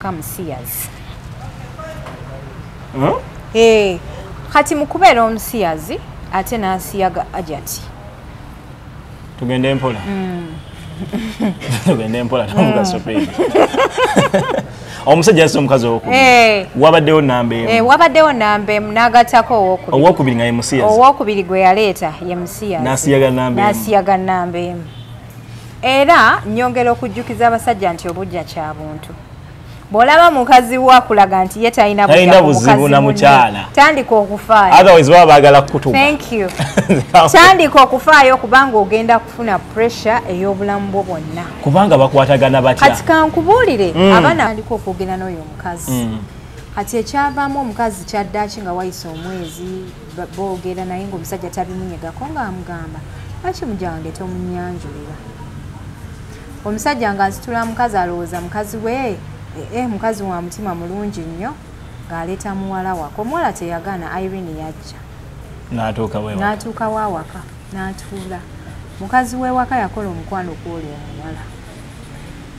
Musiyazi. Kati mukubeera omusiyazi ate n'asiyaga Hajati. Tugende mpola. Tugende mpola tamuga sopedi. Omusajja yasi omukazi owokubiri. Wabaddewo namba emu. Wabaddewo namba emu n'agattako owokubiri. Owokubiri nga ye musiyazi. Owokubiri gwe yaleeta ye musiyazi. N'asiyaga namba emu. N'asiyaga namba emu. Era nnyongera okujjukiza abasajja nti obujja kya buntu. Bw'olaba mukazi wo akulaga nti ye talina buzibu na mukyala. Tandika okufaayo. Otherwise baba baagala kukutuga. Thank you. Tandika okufaayo kubanga ogenda kufuna pressure ey'obulamu bwo bwonna. Kubanga bakwatagana batya. Kati kankubuulire abaana batandika okwogera n'oyo omukazi. Kati ekyavaamu omukazi kyaddaaki nga wayise omwezi boogera naye ng'omusajja tabimunyegako ng'amugamba lwaki mujja wange tomunnyanjulira. Omusajja ng'asitula mukazi alowooza mukazi we mukazi wa mutima mulungi nnyo ng'aleeta muwala wako. Omuwala teyagaana, Irene yajja. N'atuuka wawaka n'atuula. Mukazi w'ewaka yakola omukwano kw'oli omuwala.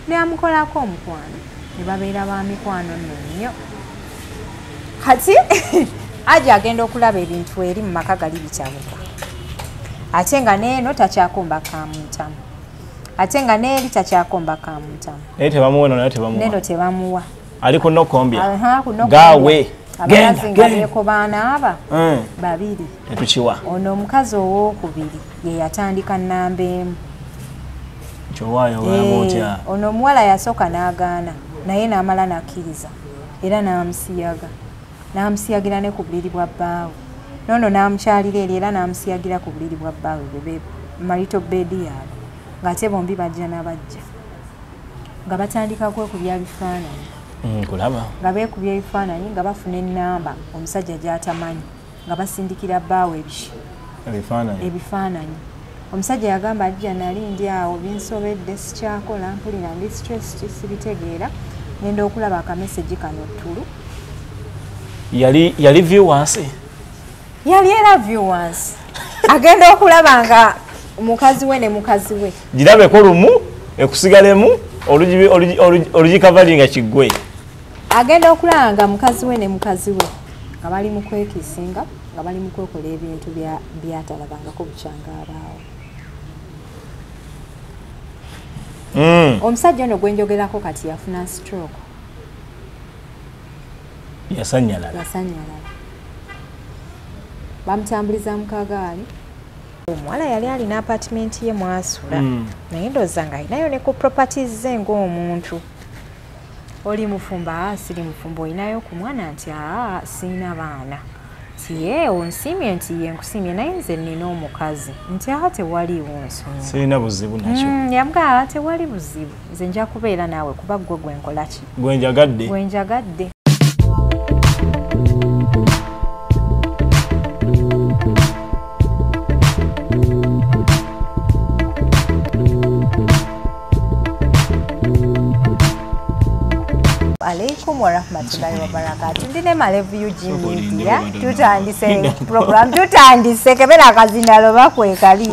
Ne amukolako omukwano ne babeera ba mikwano nno nnyo. Kati Haji agenda okulaba ebintu eri mu maka gali bitabuka. Ate nga n'eno takyakomba kamuntamu. Ate nga n'eri takyakomba kamuntamu. Naye tebamuwa naye tebamuwa. Neno tebamuwa. Ali ku nnokombya. Aha, ku nnokombya. Gaawe. Abakazi nga beekobaana aba babiri. Tetukiwa. Ono omukazi owookubiri ye yatandika namba emu. Kyowaayo olaba otya? Ono omuwala yasooka n'agaana naye n'amala n'akkiriza era n'amusiyaga. N'amusiyagira ne ku buliri bwa bbaawe. N'ono n'amukyalira eri era n'amusiyagira ku buliri bwa bbaawe bwe marital bed yaabwe. Ng'ate bombi bajja n'abajja. Nga batandika kwekubya bifaananyi. Nkulaba. Nga beekubya ebifaananyi nga bafuna ennamba omusajja gy'atamanyi nga basindikira bbaawe ebifaananyi. Omusajja yagamba ajja nali ndi awo binsobedde sikyakola mpulira ndi stressed sibitegeera ngenda okulaba akamesegi kano ttulu. Yali view wansi. Yali era view wansi. Agenda okulaba nga mukazi we ne mukazi we. Girabeko lumu ekusigalemu olugikavalinga kiggwe. Agenda okulaba nga mukazi we ne mukazi we nga bali mu kwekisinga nga bali mu kwekola ebintu byatalabangako bukyanga abaawo. Omusajja ono gwe njogerako kati yafuna stroke. Yasanyalala. Yasanyalala. Bamutambuliza mu kagaali. Omuwala yali alina apartment ye mwasula. Naye ndowooza nga alinayo ne ku properties ze ng'omuntu. Oli mufumba, siri mufumba, olinayo ku mwana nti sirina baana. Nti ye onsiimye nti ye nkusiimye naye nze nnina omukazi. Nti tewaliiwo nsonga. Sirina buzibu nakyo. Yamugamba tewali buzibu. Nze nja kubeera naawe kuba ggwe gwe nkola ki? Gwe njagadde. Gwe njagadde. Alaikum warahmatullahi wabarakatuh. Ndi ne Malevu UG Media. Tutandise program, tutandise kebera akazindalo bakwekali.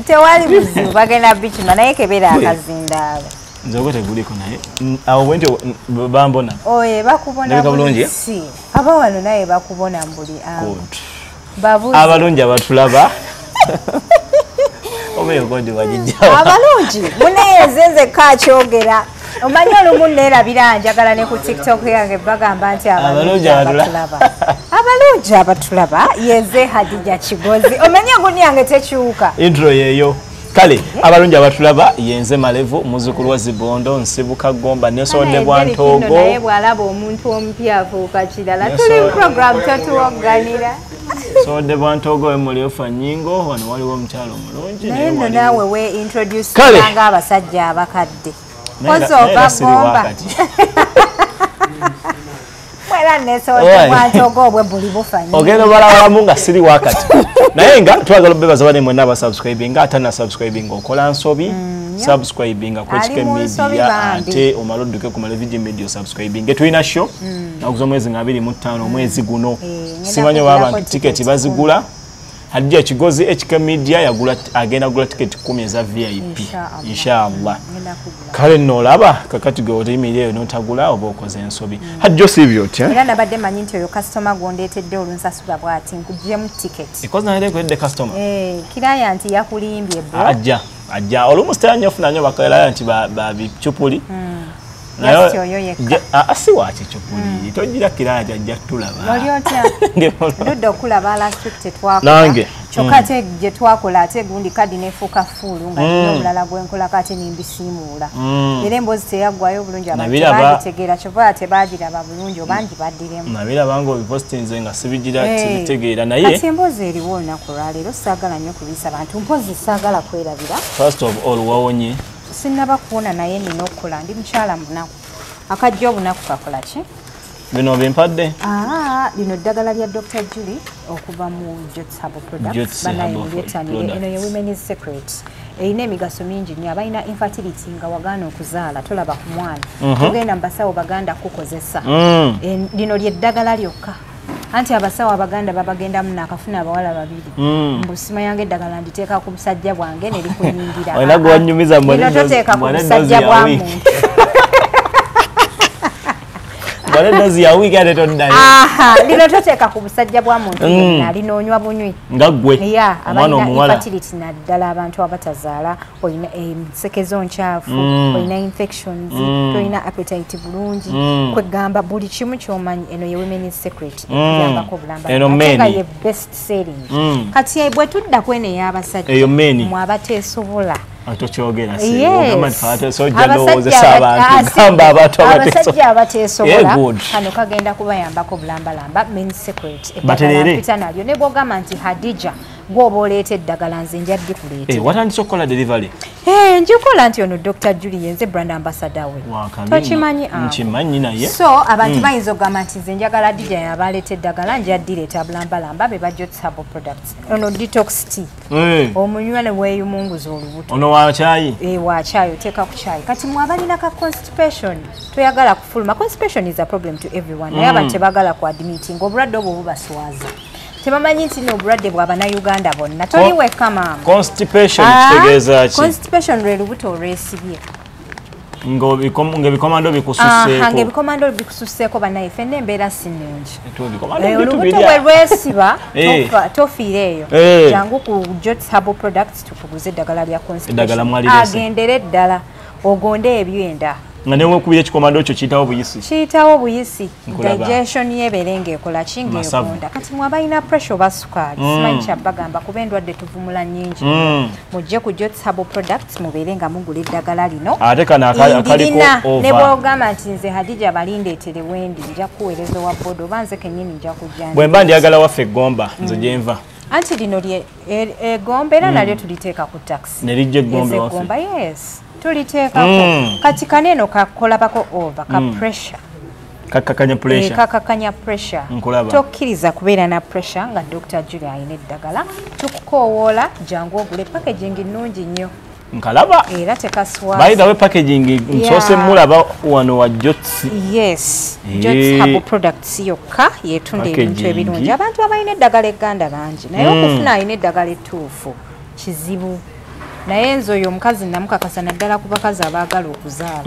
Tewali buzibu bagenda bikima naye kebera akazindalo. Nze ogwo teguliko naye. Awo bwentyo bambona. Oye bakubona bulungi. Si. Aba wano naye bakubona mbuli. Babuze. Abalungi abatulaba. Obe ogondi wajijjawa. Abalungi muneye nze kakyogera. Omanyi olumu neerabira njagala ne ku TikTok yange bagamba nti abalungi abatulaba. Abalungi abatulaba yenze Hadija Kigozi. Omanyi enguni yange tekyuka. Intro yeeyo. Kale abalungi abatulaba yenze Malevu muzzukulu wa Zibondo nsibuka Gomba nesodde bwantogo. Naye bw'alaba omuntu omupya afuuka kirala. Tuli mu program totuwogganira. Sodde bwantogo emuli ofa nnyingo wano waliwo omukyalo omulungi. Naye nno naawe we introduce nga abasajja abakadde. Kozo bagomba. Mwera nesodde bwantogo obwe buli bufanyi. Ogenda balawalamu nga siri wakati. Naye nga twagala obebaza bane mwenna abasubscribing ate na subscribing okola nsobi subscribing Kwekika Media ate omala odduke ku Malevu Media subscribing. Tulina show nakuza omwezi nga 25 omwezi guno. Simanyi oba abantu tiketi bazigula. Hadija Kigozi HK Media yagula agenda gula ticket 10 eza VIP inshallah. Kale nolaba kakati gwe otimirire notagula oba okoze ensobi. Hajjo sivyo otya? Era nabadde manyi nti oyo customer gwondeetedde olunsasula bw'ati nkuggyemu ticket. Because naye kwedde customer. Kiraya nti yakulimbye bro. Ajja olumu sitera nnyo ofuna nnyo bakalaya nti ba bichupuli. Naye oyo yekka. Si wa kichupuli. Togira kiraya ajja tulaba. Oli otya? Ludde okulaba last week tetwakola. Nange. Kyokka ate gye twakola ate gundi kadi neefuuka fuulu nga nina omulala gwe nkolako ate nembisiimuula. Era emboozi teyaggwayo bulungi abantu tebagitegeera kyova tebagiraba bulungi oba ngibaddiremu. Nabiraba ng'obipostinze nga sibigira sibitegeera naye. Kati emboozi eriwo olunaku olwaleero saagala nnyo kuliisa bantu mpozi saagala kwerabira. First of all wawonye. Sinnaba kuwona naye nina okukola ndi mukyala munaku. Akajja obunaku kakola ki? Bino bimpadde? Lino ddagala lya Dr. Julie okuva mu Jots Herbal Products. Banaye eno ye Women's Secret. Erina emigaso mingi nnyo abalina infertility nga wagaana okuzaala tolaba ku mwana. Togenda mu basawo baganda kukozesa. Lino lye ddagala lyokka. Anti abasawo abaganda babagendamu naakafuna abawala babiri. Mbu yange eddagala nditeeka ku busajja bwange ne likuyingira. Olina gwe wannyumiza lino toteeka ku busajja bwa muntu. Lino toteeka ku busajja bwa muntu yenna linoonywa bunywi. Nga ggwe. Abalina infertility naddala abantu abatazaala, olina ensekezo nkyafu, olina infections, tolina appetite bulungi, kwegamba buli kimu ky'omanyi eno ye Women's Secret ekuyambako obulamba. Ate nga ye best selling. Kati bwe tudda ku eno ey'abasajja mwe abateesobola. Atokyogera si ogamba nti abateesobola lowoozesa abantu gamba abantu abasajja abateesobola kano kagenda kubayambako bulambalamba Men's Secret eddagala nalyo ne bw'ogamba nti Hadija gw'oba oleeta eddagala nze nja ddikuleetera. Watandise okukola delivery? Njikola nti ono Dr. Julie nze brand ambassador we. Tokimanyi? Nkimanyi naye. So abantu bayinza okugamba nti nze njagala Hadija yaba aleeta eddagala nja ddireeta bulambalamba be ba Jots Herbal Products. Ono detox tea. Omunywa ne weeyumunguza olubuto. Ono wa kyayi? Wa kyayi oteeka ku kyayi. Kati mwe abalina ka constipation toyagala kufuluma. Constipation is a problem to everyone. Naye abantu tebaagala ku admitting obulwadde obwo bubaswaza. Tebamanyi nti n'obulwadde bwa bannayuganda bonna. Toli wekka maama. Constipation kitegeeza ki? Constipation lwe lubuto olwesibye. Ng'ebikomando bikususseeko. Ng'ebikomando bikususseeko bannaye ffenna embeera si nnungi. Olubuto bwe lwesiba tofiira eyo. Jangu ku Jots Herbal Products tukuguze eddagala lya constipation. Agendere ddala ogonde ebyenda. Nga ne wekubira ekikomando kyo kiyitawo buyisi. Kiyitawo buyisi. Digestion yebeere ng'ekola ki ng'egonda. Kati mwe abalina pressure oba sukaali simanyi kyabagamba kuba endwadde tuvumula nnyingi. Mujje ku Jots Herbal Products mubeere nga mugula eddagala lino. Ate kano akaliko over. Ne bw'ogamba nti nze Hadija balindeetere wendi nja kuweereza owa boda oba nze kennyini nja kujja. Bwe mba ndyagala waffe eggomba nze gye nva. Anti lino lye eggomba era nalyo tuliteeka ku taxi. Ne lijja eggombe waffe. Yes. Tuliteekako. Kati kano kakolabako over ka pressure. Kakakanya pressure. Kakakanya pressure. Tokkiriza kubeera na pressure nga Dr. Julie alina eddagala. Tukukoowoola jangu ogule packaging nnungi nnyo. Nkalaba. Era tekaswaza. By the way packaging nsoose mulaba wano wa Jots. Yes. Jots Herbal Products yokka yetunda ebintu ebirungi. Abantu abalina eddagala egganda bangi naye okufuna alina eddagala ettuufu kizibu. Naye nze oyo omukazi namukakasa naddala ku bakazi abaagala okuzaala.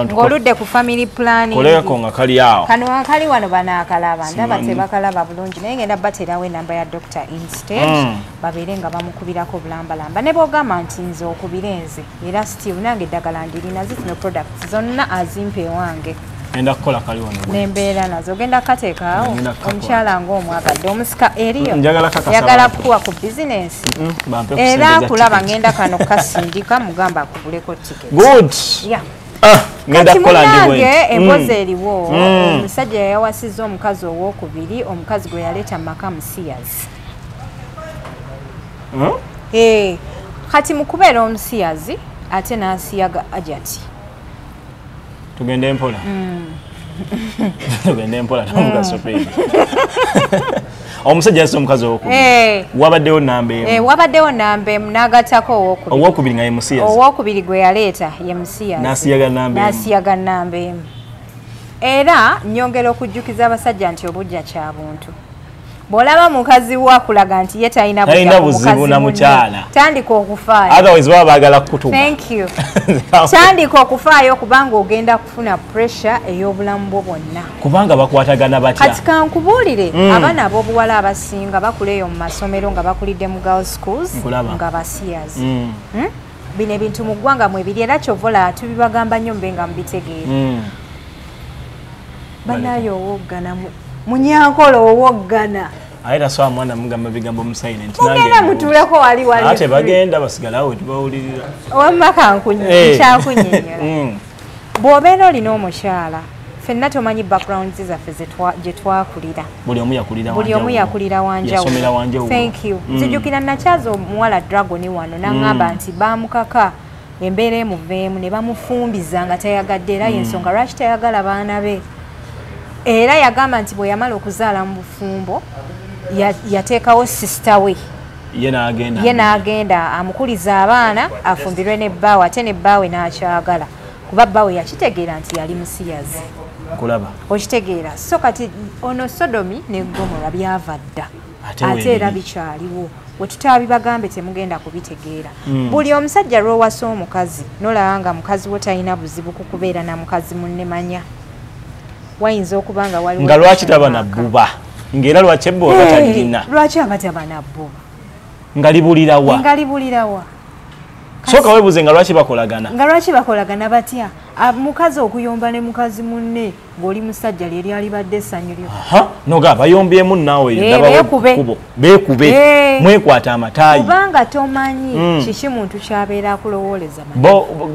Ng'oludde ku family planning. Koleko nga kali awo. Kano akali wano banaakalaba ndaba tebakalaba bulungi naye ngenda baterawo enamba ya Dr. instead babeere nga bamukubirako bulambalamba. Ne bw'ogamba nti nze okubira nze era still nange eddagala ndirina zino products zonna azimpa ewange. Ngenda kukola kali wano. Nembeera nazo ogenda kukateekaawo omukyala ng'omwagadde omusika eriyo. Njagala kuwa ku bizinensi. Era kulaba ngenda kano kasindika mugamba akuguleko ticket. Good. Yeah. Ngenda kukola ndi bwe. Emboozi eriwo omusajja yawasizza omukazi owookubiri omukazi gwe yaleeta mu maka musiyazi. Kati mu kubeera omusiyazi ate n'asiyaga ajati. Tugende mpola. Tugende mpola tuvuga speed. Omusajja yassa omukazi owokubiri. Wabaddewo namba emu. Wabaddewo namba emu n'agattako owokubiri. Owokubiri nga ye musiyazi. Owokubiri gwe yaleeta ye musiyazi. N'asiyaga namba emu. N'asiyaga namba emu. Era nnyongera okujjukiza abasajja nti obujja kya buntu. Bw'olaba mukazi wo akulaga nti ye talina buzibu na mukyala, tandika okufaayo. Otherwise baba baagala kukutuba. Thank you. Tandika okufaayo kubanga ogenda kufuna pressure ey'obulamu bwo bwonna. Kubanga bakwatagana batya? Kati kankubuulire, abaana ab'obuwala abasinga bakula eyo mu masomero nga bakulidde mu girls schools nga basiyazi. Bino ebintu mu ggwanga mwe biri era ky'ovola tubibagamba nnyo mbe nga mubitegeera. Bannayo owoggana munyankolo owoggana. Aye taswa mwana mugamba bigambo mu silent. Mugenda mutuuleko wali wali. Ate bagenda basigalawo tubawulirira. Wamma kankunnyonnyola. Bw'obeera olina omukyala, ffenna tomanyi backgrounds zaffe gye twakulira. Buli omu yakulira wanjawulo. Buli omu yakulira wanjawulo. Yasomera wanjawulo. Thank you. Nzijukira nakyaza omuwala Dragon wano n'aŋŋamba nti baamukaka embeera emuveemu ne bamufumbiza nga tayagadde era y'ensonga lwaki tayagala baana be. Era yagamba nti bwe yamala okuzaala mu bufumbo yateekawo sister we. Ye n'agenda. Ye n'agenda amukuliza abaana afumbirwe ne bbaawe ate ne bbaawe n'akyagala. Kuba bbaawe yakitegeera nti yali musiyazi. Kulaba. Okitegeera. So kati ono Sodomi ne Gomora byava dda. Ate era bikyaliwo. Bwe tutabibagambe temugenda kubitegeera. Buli omusajja lw'owasa omukazi n'olaba nga mukazi wo talina buzibu ku kubeera na mukazi munne manya. Wayinza okuba nga waliwo nga lwaki taba na bbuba, ng'era lwaki ebbuba batalirina, lwaki aba taba na bbuba, nga libulirawa, nga libulirawa. Sooka weebuuze nga lwaki bakolagana, nga lwaki bakolagana batya? Mukazi okuyomba ne mukazi munne ng'oli musajja lye lyalibadde essanyu lyo. Noga bayombyemu naawe ndabawo beekube mwekwata amataayi, kubanga tomanyi kiki muntu ky'abeera akulowooleza.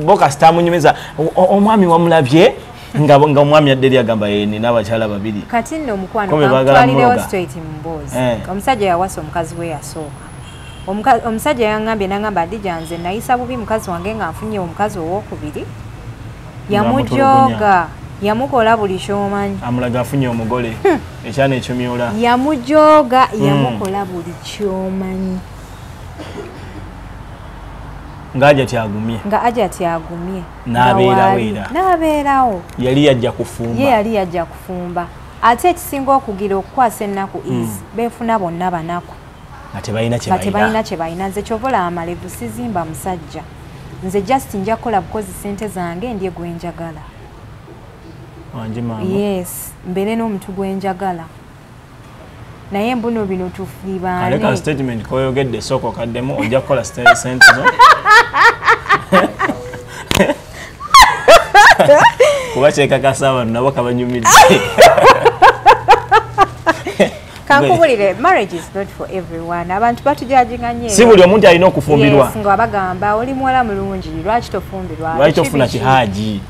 Bo kasita amunyumiza omwami wamulabye nga omwami adde eri agamba nina abakyala babiri. Kati nno omukwano twalirewo straight mu mboozi. Omusajja yawasa omukazi we yasooka. Omusajja yaŋŋambye n'aŋŋamba Adija nze nayisa bubi mukazi wange nga nfunye omukazi owookubiri. Yamujooga, yamukola buli ky'omanyi. Amulaga afunye omugole ekyana ekimyula. Yamujooga, yamukola buli ky'omanyi. Nga Hajati agumye. Nga Hajati agumye. N'abeerawo era. N'abeerawo. Yali yajja kufumba. Ye yali yajja kufumba. Ate ekisinga okugira okukwasa ennaku is beefuna bonna banaku. Nga tebalina kye balina. Nga tebalina kye balina. Nze ky'ovola amalevu sizimba musajja. Nze just nja kukola bukozi ssente zange ndye gwe njagala. Wanje maama. Yes, mbeere n'omuntu gwe njagala. Naye mbuno bino tufiibaane. Aleka statement koyogedde sooka okaddemu ojja kukola ssente zo. Kuba kyekakasa abantu nabo kabanyumidde. Kankubulire, marriage is not for everyone. Abantu batujajinga nnyo. Si buli omuntu alina okufumbirwa. Yes, nga bagamba oli muwala mulungi lwaki tofumbirwa? Lwaki tofuna kihaji?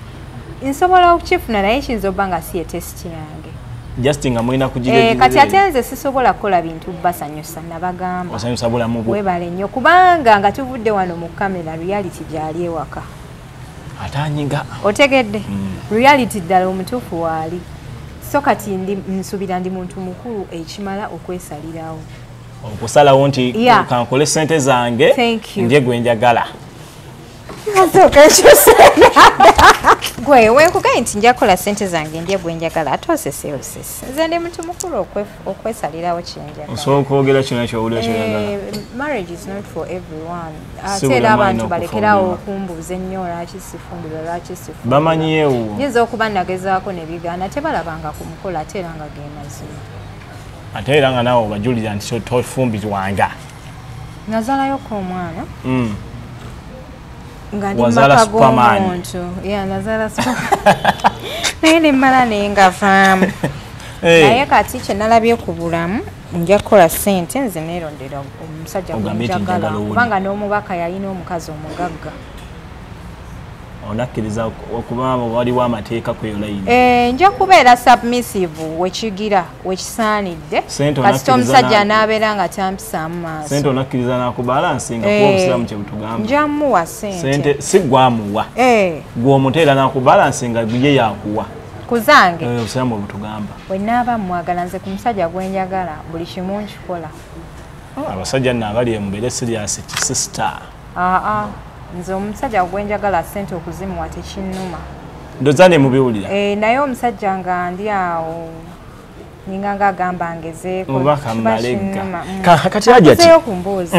Nsobola okukifuna naye kiyinza obba nga si ye test yange. Just nga mulina kugira kati ate nze sisobola kukola bintu basanyusa nabagamba. Osanyusa bulamu bwo. Weebale nnyo kubanga nga tuvudde wano mu kamera reality gyali ewaka. Atanyiga. Otegedde? Reality ddala omutuufu waali. So kati nsuubira ndi muntu mukulu ekimala okwesalirawo. Okusalawo nti kankole ssente zange ndye gwe njagala. Gwe wenkugaye nti nja kukola ssente zange ndye gwe njagala ate osese osese. Nze ndi muntu mukulu okwesalirawo kye njagala. Osobola okwogera kyonna ky'owulira ky'oyagala. Marriage is not for everyone. Ate era abantu balekerawo okumbuuza ennyo lwaki sifumbirwa, lwaki sifumbirwa. Bamanyiyeewo. Nyinza okuba nagezaako ne bigaana tebalabanga ku mukola ate era nga ge mazima. Ate era nga naawe obajulira nti tofumbirwanga. Nazaalayoko omwana. Nga ndi maka g'omuntu. Yeah, nazaala Superman. Naye ne mmala ne ngavaamu. Naye kati kye nalabye ku bulamu nja kukola ssente nze neerondera omusajja gwe njagala kubanga n'omubaka yalina omukazi omugagga. Onakkiriza okuba waliwo amateeka ku eyo layini. Nja kubeera submissive wekigira wekisaanidde. Kasita omusajja anaabeera nga tampisaamu maaso. Ssente onakkiriza n'akubalansinga kuba obusiraamu kye butugamba. Nja mmuwa ssente. Ssente si gwamuwa. Gwe omuteera n'akubalansinga ye yakuwa. Ku zange. Obusiraamu bwe butugamba. Bwe naaba mmwagala nze ku musajja gwe njagala buli kimu nkikola. Abasajja nno abali mubeere serious sister. Nze omusajja gwe njagala ssente okuzimuwa tekinnuma. Ndowooza ne mubiwulira. Naye omusajja nga ndi awo Ninga ngagamba ngezeeko. Obaka malega. Kati Hajati. Ku mboozi.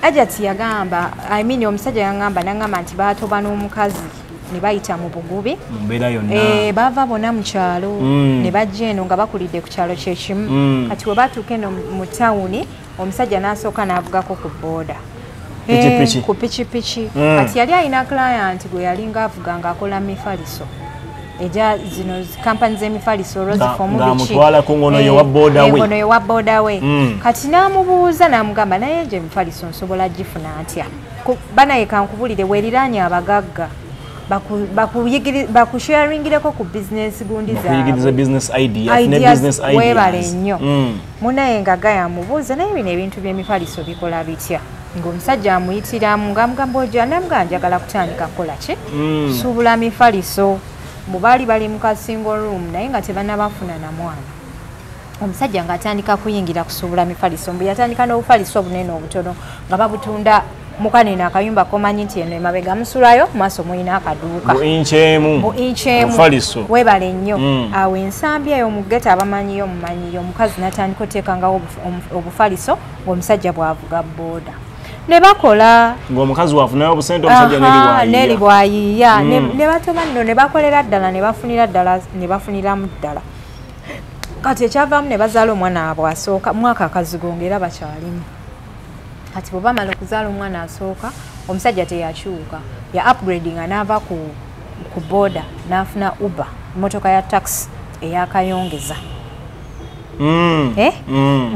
Hajati yagamba, I mean omusajja yangamba nangamba nti baatoba n'omukazi ne bayita mu bugubi. Mu mbeera yonna. Bava bonna mu kyalo ne bajja eno nga bakulidde ku kyalo kye kimu. Kati bwe batuuka eno mu tawuni omusajja n'asooka n'avugako ku booda. Ku pikipiki. Kati yali alina client gwe yalinga avuga ng'akola mifaliso. Eja zino kampani z'emifaliso Rosefoam biki. Ng'amutwala ku ngono ye wa boda we. Ngono ye wa boda we. Kati n'amubuuza n'amugamba naye nje emifaliso nsobola gifuna ntya. Banaye kankubulire weeriraanye abagagga. Bakusharingireko ku business gundi zaabwe. Bakuyigirize business idea, ne business ideas. Weebale nnyo. Munaye nga gaya amubuuza naye bino ebintu by'emifaliso bikola bitya. Ng'omusajja amuyitiramu ng'amugamba ojja namugamba njagala kutandika kukola ki? Suubula mifaliso. Mu baali bali mu ka single room naye nga tebannabafuna na mwana. Omusajja ng'atandika kuyingira kusuubula mifaliso. Mbu yatandika n'obufaliso obunene obutono nga babutunda mu kanene akayumba komanyi nti eno emabega musulayo maaso mulina akaduuka. Mu inch emu. Mu inch emu. Mufaliso. Weebale nnyo. Awo ensambi eyo mu ghetto abamanyiyo mumanyiyo omukazi n'atandika oteekangawo obufaliso ng'omusajja bw'avuga booda. Ne bakola. Ng'omukazi wafunayo obusente omusajja neri bwayiya. Ne batoba nno ne bakolera ddala ne bafunira ddala ne bafuniramu ddala. Kati ekyavaamu ne bazaala omwana waabwe asooka mwaka akazigo ng'era bakyalimu. Kati bwe bamala okuzaala omwana asooka omusajja teyakyuka ya upgrading n'ava ku boda n'afuna Uber emmotoka ya taxi eyakayongeza.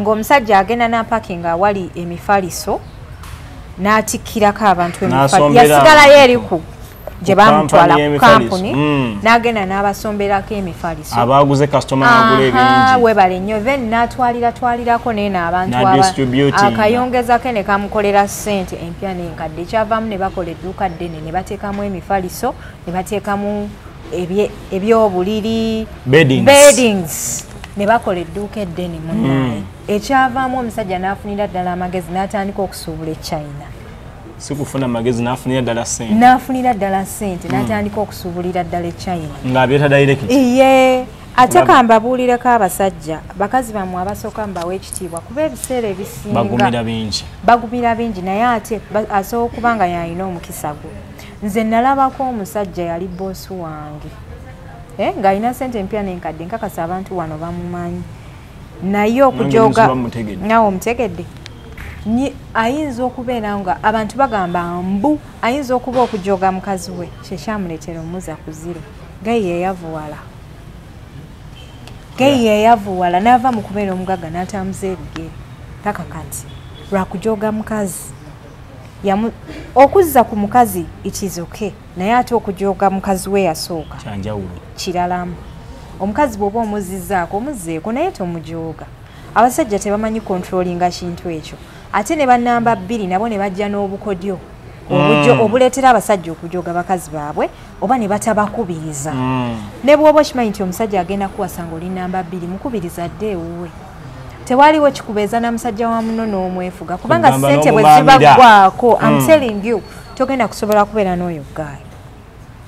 Ng'omusajja agenda n'apakinga awali emifaliso n'atikkirako abantu emifaliso. Yasigalayo eri ku gye bamutwala ku kampuni n'agenda n'abasomberako emifaliso. Abaguze customer n'agula ebingi. Weebale nnyo then n'atwalira-twalirako neeno abantu akayongezako ne kamukolera ssente empya n'enkadde. Ekyavaamu ne bakola edduuka ddene ne bateekamu emifaliso ne bateekamu ebyobuliri beddings ne bakola edduuka eddene munnaye. Ekyavaamu omusajja n'afunira ddala amagezi n'atandika okusuubula e China. Si kufuna magezi n'afunira ddala ssente. N'afunira ddala ssente n'atandika okusuubulira ddala e China. Ng'abyeta direct. Iye. Ate kambabuulireko abasajja bakazi bammwe abasooka mubawe ekitiibwa kuba ebiseera ebisinga bagumira bingi. Bagumira bingi naye ate asobola okuba nga y'alina omukisa gwe. Nze nalabako omusajja yali boosi wange. Ng'alina ssente empya n'enkadde nkakasa abantu wano bamumanyi. Naye okujoga naawe omutegedde. Ayinza okubeera nga abantu bagamba mbu ayinza okuba okujoga mukazi we kye kyamuleetera omuza ku zero. Gayi yeyavuwala. Gayi yeyavuwala n'ava mu kubeera omugagga n'atambuza ebigere paka kati lwa kujoga mukazi. Okuzza ku mukazi it is okay naye ate okujoga mukazi we yasooka kyanjawulo kiralamu. Omukazi bw'oba omuzizzaako omuzzeeko naye tomujoga. Abasajja tebamanyi controllinga kintu ekyo. Ate ne bannamba bbiri nabo ne bajja n'obukodyo obuleetera abasajja okujoga bakazi baabwe oba ne batabakubiriza. Ne bw'oba okimanyi nti omusajja agenda kuwasa ng'oli namba bbiri mukubiriza adde ewuwe. Tewaliwo kikubeeza na musajja wa muno n'omwefuga kubanga ssente bwe zibaggwako I'm telling you togenda kusobola kubeera n'oyo guy.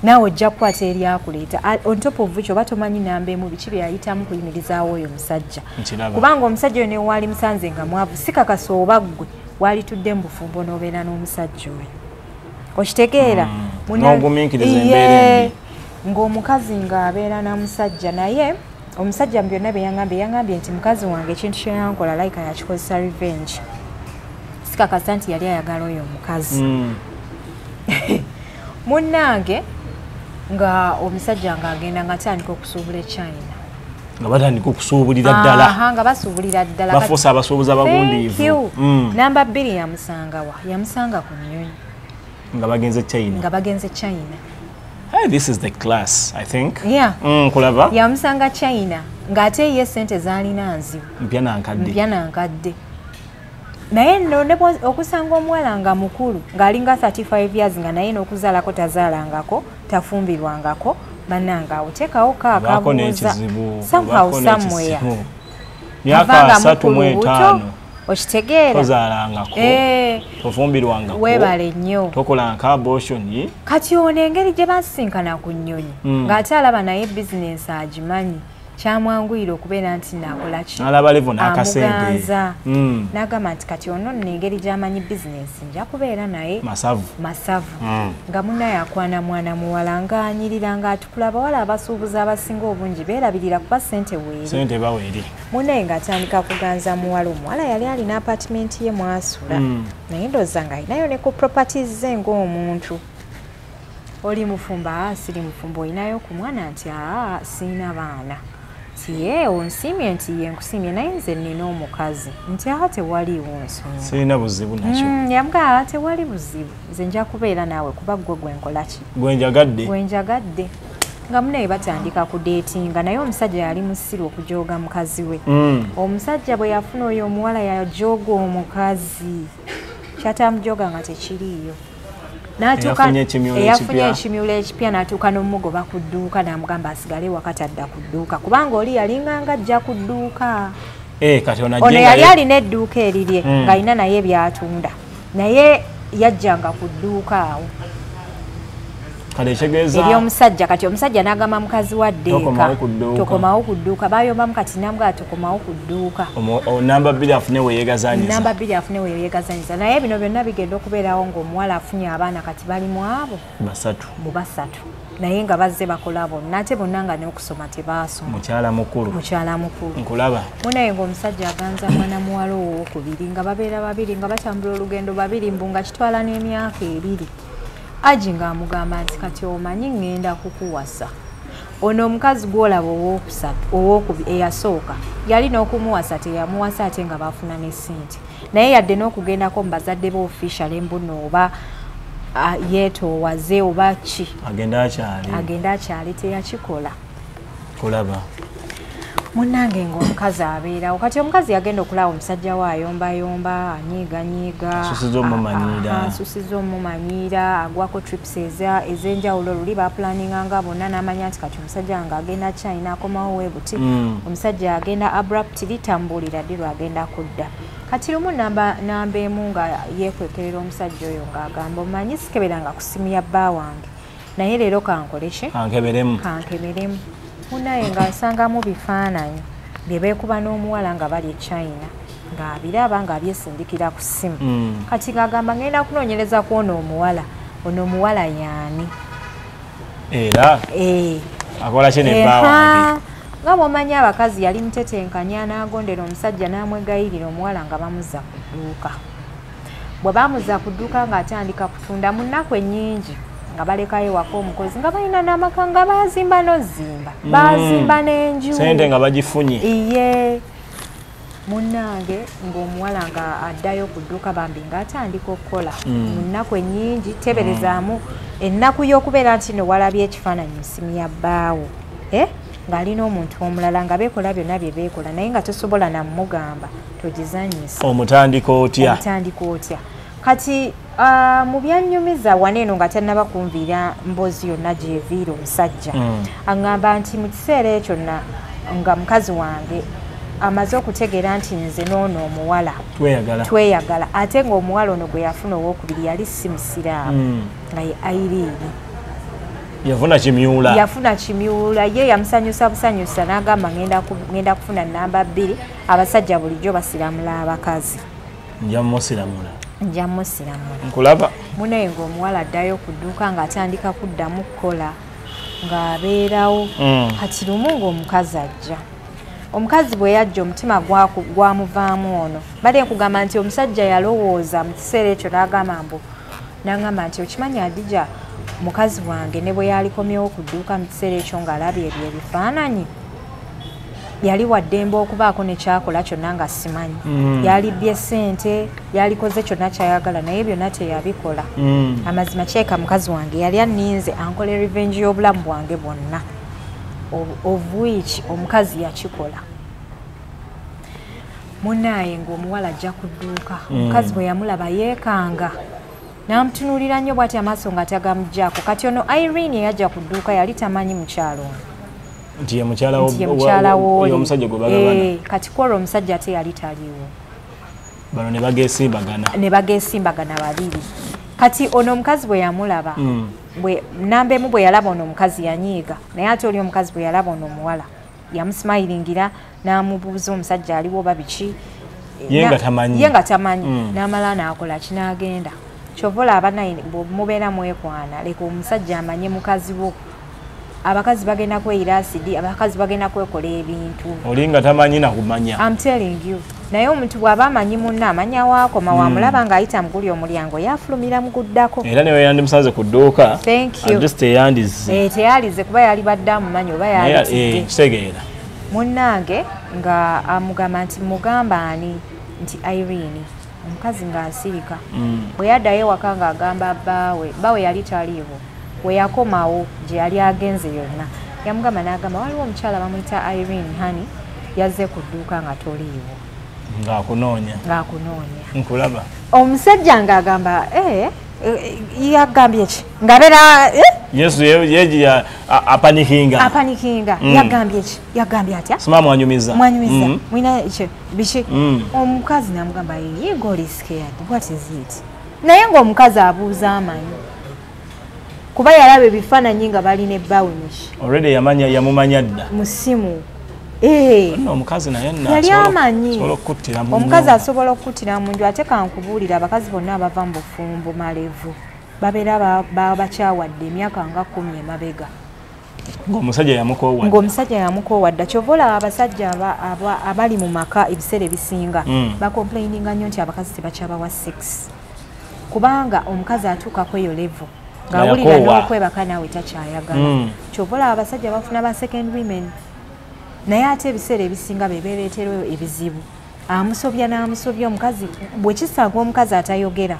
Naawe ojja kukwata eryakuleeta on top of which oba tomanyi namba emu biki bye yayitamu kuyimirizaawo oyo omusajja. Kubanga omusajja oyo ne waali musanze nga mwavu si kakasa oba ggwe waalitudde mu bufumbo n'obeera n'omusajja oyo. Okitegeera? N'ogumiikiriza embeera embi. Ng'omukazi ng'abeera na musajja naye omusajja mu byonna bye yangambye nti mukazi wange ekintu kye yankola like yakikozesa revenge. Si kakasa nti yali ayagala oyo omukazi. Munnange nga omusajja ng'agenda ng'atandika okusuubula e China. Nga batandika okusuubulira ddala. Nga basuubulira ddala. Bafuuse abasuubuzi abagundiivu. Namba bbiri yamusanga wa? Yamusanga ku nnyonyi. Nga bagenze China. Nga bagenze China. Hey, this is the class, I think. Yeah. Kulaba. Yamusanga China. Ng'ate ye ssente zaalina nzibu. Mpya na nkadde. Mpya na nkadde. Naye nno okusanga omuwala nga mukulu ng'alinga 35 years nga naye n'okuzaalako tazaalangako tafumbirwangako bannange awo teekawo kaakabuuza somehow somewhere. Myaka 35 okitegeera tozaalangako tofumbirwangako weebale nnyo tokolanga abortion. Kati ono engeri gye basinkana ku nnyonyi ng'ate alaba naye bizinensi agimanyi Kyamwanguyira okubeera nti naakola ki? N'alaba level n'akasente. N'agamba nti kati ono nno engeri gy'amanyi bizinensi nja kubeera naye masavu. Nga munnaye akwana mwana muwala ng'anyirira ng'atukula abawala abasuubuzi abasinga obungi beerabirira kuba ssente weeri. Ssente baweeri. Munnaye ng'atandika kuganza muwala, omuwala yali alina apartment ye mwasula. Naye ndowooza ng'alinayo ne ku properties ze ng'omuntu. Oli mufumba, siri mufumba, olinayo ku mwana nti sirina baana. Nti ye onsiimye nti ye nkusiimye naye nze nnina omukazi nti tewaliiwo nsonga. Sirina buzibu nakyo. Yamugamba tewali buzibu nze nja kubeera naawe kuba ggwe gwe nkola ki? Gwe njagadde. Gwe njagadde. Nga munnaye batandika kudeetinga naye omusajja yali musiru okujooga mukazi we. Omusajja bwe yafuna oyo omuwala yajooga omukazi. Kyatamujoga nga tekiriiyo. Eyafunye ekimyula ekipya n'atuuka n'omugoba ku dduuka n'amugamba asigale wakati adda ku dduuka kubanga oli yalinganga ajja ku dduuka. Ono yali alina edduuka erirye ng'alina naye by'atunda naye yajjanga ku dduuka awo ery'omusajja. Kati omusajja n'agamba mukazi wa ddeeka tokomawo ku dduuka, baayombamu kati n'amugamba tokomawo ku dduuka. Namba bbiri afune we yeegazanyiza. Namba bbiri afune we yeegazanyiza. Naye bino byonna bigenda okubeerawo ng'omuwala afunye abaana kati bali mu abo basatu. Mu basatu. Naye nga bazze bakola bonna ate bonna nga n'okusoma tebaasoma. Mukyala mukulu. Mukyala mukulu. Nkulaba. Munaye ng'omusajja aganza mwana muwala owookubiri nga babeera babiri nga batambula olugendo babiri mbu nga kitwala n'emyaka 2. Aji ng'amugamba nti kati omanyi ŋŋenda kukuwasa. Ono omukazi gw'olaba owookubiri eyasooka yali n'okumuwasa teyamuwasa ate nga baafuna ne ssente. Naye yadde n'okugendako mu bazadde be official embuno oba yeetoowaze oba ki. Agenda akyali. Agenda akyali teyakikola. Kulaba. Munnange ng'omukazi abeerawo. Kati omukazi yagenda okulaba omusajja we ayombayomba, anyiiganyiiga. Asusiza omumanyiira, agwako trips ez'enjawulo luli baplaninganga bonna n'amanya nti kati omusajja nga agenda China akomawo we buti. Omusajja agenda abruptly tambuulira ddi lw'agenda kudda. Kati lumu namba emu nga yeekwekerera omusajja oyo ng'agamba omanyi sikeberanga ku ssimu ya bba wange naye leero kankole ki? Kankeberemu. Kankeberemu. Munaye ng'asangamu bifaananyi bye beekuba n'omuwala nga bali e China ng'abiraba ng'abyesindikira ku ssimu. Kati ng'agamba ngenda kunoonyereza ku ono omuwala, ono omuwala y'ani? Era? Akola ki ne bba wange? Nga bw'omanyi abakazi yali mutetenkanya n'agondera omusajja n'amwegayirira omuwala nga bamuzza ku dduuka. Bwe bamuzza ku dduuka ng'atandika kutunda mu nnaku ennyingi nga balekayo waka omukozi nga balina n'amaka nga baazimba n'ozimba baazimba n'enju ssente nga bagifunye. Iye munnange ng'omuwala nga addayo ku dduuka bambi ng'atandika okukola mu nnaku ennyingi. Teberezaamu ennaku y'okubeera nti no walabye ekifaananyi mu ssimu ya bbaawo ng'alina omuntu omulala nga beekola byonna bye beekola naye nga tosobola namugamba togizannyisa. Omutandika otya? Omutandika otya? Kati mu byannyumiza wano eno nga tannaba kunviira mboozi yonna gy'eviira omusajja aŋŋamba nti mu kiseera ekyo nga mukazi wange amaze okutegeera nti nze n'ono omuwala tweyagala ate ng'omuwala ono gwe yafuna owookubiri yali si musiraamu nga ye Irene. Yafuna kimyula. Yafuna kimyula ye yamusanyusa busanyusa n'agamba ngenda kufuna namba 2 abasajja bulijjo basiramula abakazi. Nja musiramula. Nja musiramula. Nkulaba. Munaye ng'omuwala addayo ku dduuka ng'atandika kuddamu kukola ng'abeerawo. Kati lumu ng'omukazi ajja. Omukazi bwe yajja omutima gwamuvaamu ono. Bali nkugamba nti omusajja yalowooza mu kiseera ekyo n'agamba mbu n'agamba nti okimanyi Hadija mukazi wange ne bwe yalikomyewo ku dduuka mu kiseera ekyo ng'alabye ebyo ebifaananyi yali waddembe okubaako ne kyakola kyonna nga simanyi. Yalibbye ssente, yalikoze kyonna kyayagala naye byonna teyabikola. Amazima kyeka mukazi wange yali anninze ankole revenge y'obulamu bwange bwonna. Of which omukazi yakikola. Munnaye ng'omuwala ajja ku dduuka. Omukazi bwe yamulaba yeekanga. N'amutunuulira nnyo bw'ati amaaso nga tagamuggyako. Kati ono Irene eyajja ku dduuka yali tamanyi mukyalo ono. Nti ye mukyala w'omusajja gwe bagabana. Kati kwolwo omusajja ate yali taliiwo. Bano ne bageesimbagana. Ne bageesimbagana babiri. Kati ono omukazi bwe yamulaba, namba emu bwe yalaba ono omukazi yanyiiga, naye ate oli omukazi bwe yalaba ono omuwala Yamusmilingira n'amubuuza omusajja aliwo oba biki. Ye nga tamanyi. Ye nga tamanyi. N'amala n'akola ki n'agenda. Kyova olaba naye mubeera mwekwana, leka omusajja amanye mukazi wo. Abakazi bagenda kweyira asidi, abakazi bagenda kwekola ebintu. Oli nga tamanyi na kumanya. I'm telling you. Naye omuntu bw'aba amanyi munne amanya waakoma, wamulaba ng'ayita muguli omulyango yafulumira muguddako. Era ne yandimusanze ku dduuka. Thank you. At least teyandize. Teyalize kuba yali badde amumanyi oba yalitidde. Kitegeera. Munnange nga amugamba nti mugamba ani nti Irene. Omukazi ng'asirika. Bwe yaddayo ewaka ng'agamba bbaawe, bbaawe yali taliiwo. We yakomawo gye yali agenze yonna. Yamugamba n'agamba waliwo omukyala bamuyita Irene honey yazze ku dduuka nga toliiwo. Ng'akunoonya. Ng'akunoonya. Nkulaba. Omusajja ng'agamba yagambye ki? Ng'abeera Yesu yeji apanikinga. Apanikinga. Yagambye ki? Yagambye atya? Sima mwanyumiza. Mwanyumiza. Mwina ki? Biki? Omukazi n'amugamba ye God is scared. What is it? Naye ng'omukazi abuuza amanyi. Kuba yalaba ebifaananyi nga balina ebbaawe muki. Already yamanya yamumanya dda. Mu ssimu. Nno omukazi naye nno yali amanyi. Asobola okukuttira mu Omukazi asobola okukuttira mu nju ate kankubuulira abakazi bonna abava mu bufumbo malevu babeera bakyawadde emyaka nga 10 emabega. Ng'omusajja yamukoowa. Ng'omusajja yamukoowa dda. Kyova olaba abasajja abali mu maka ebiseera ebisinga bacomplaininga nnyo nti abakazi tebakyabawa 6. Kubanga omukazi atuuka ku eyo level ng'awulira n'okwebaka naawe takyayagala. Kyova olaba abasajja bafuna ba second women. Naye ate ebiseera ebisinga be beereetera ebizibu. Amusobya n'amusobya omukazi bwe kisanga omukazi atayogera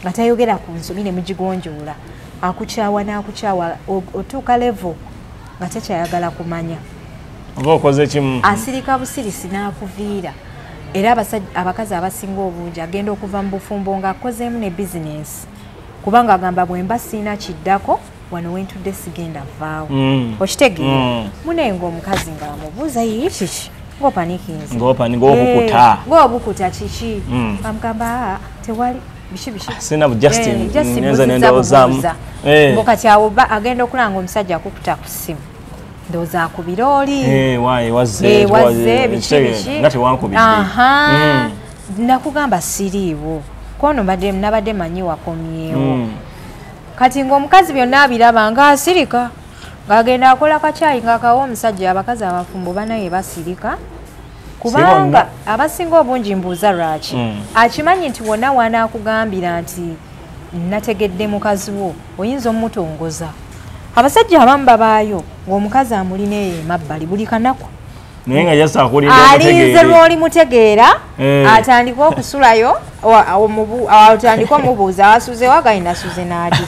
nga tayogera ku nsobi ne mugigonjoola akukyawa n'akukyawa otuuka level nga takyayagala kumanya. Oba okoze kimu. Asirika busirisi n'akuviira. Era abakazi abasinga obungi agenda okuva mu bufumbo ng'akozeemu ne bizinensi. Kubanga agamba bwe mba sirina kiddako wano wentudde sigenda vaawo. Okitegeera? Munenga omukazi ng'amubuuza ye kiki? Ng'opanikinze. Ng'obukuta. Ng'obukuta kiki? Amugamba tewali biki biki. Sina Justin nyenza nendowozaamu. Mbu kati awo agenda okulanga omusajja akukuta ku ssimu. Ndowooza akubira oli. Waaye wazze. Wazze biki biki. Nga tewankubidde. Nakugamba siriiwo. Kono nabadde manyi wakomyewo. Kati ng'omukazi byonna abiraba ng'asirika ng'agenda akola kacaayi ng'akawa omusajja. Abakazi abafumbo banaye basirika kubanga abasinga obungi mbuuza lwaki. Akimanyi nti wonna wanaakugambira nti nategedde mukazi wo oyinza omutongoza. Abasajja abamu babaayo ng'omukazi amulina eyo emabbali buli kanaku. Naye nga just akulinda omutegeere. Alinze lw'oli mutegeera atandike okusulayo atandike omubuuza wasuze wa nasuze n'adi.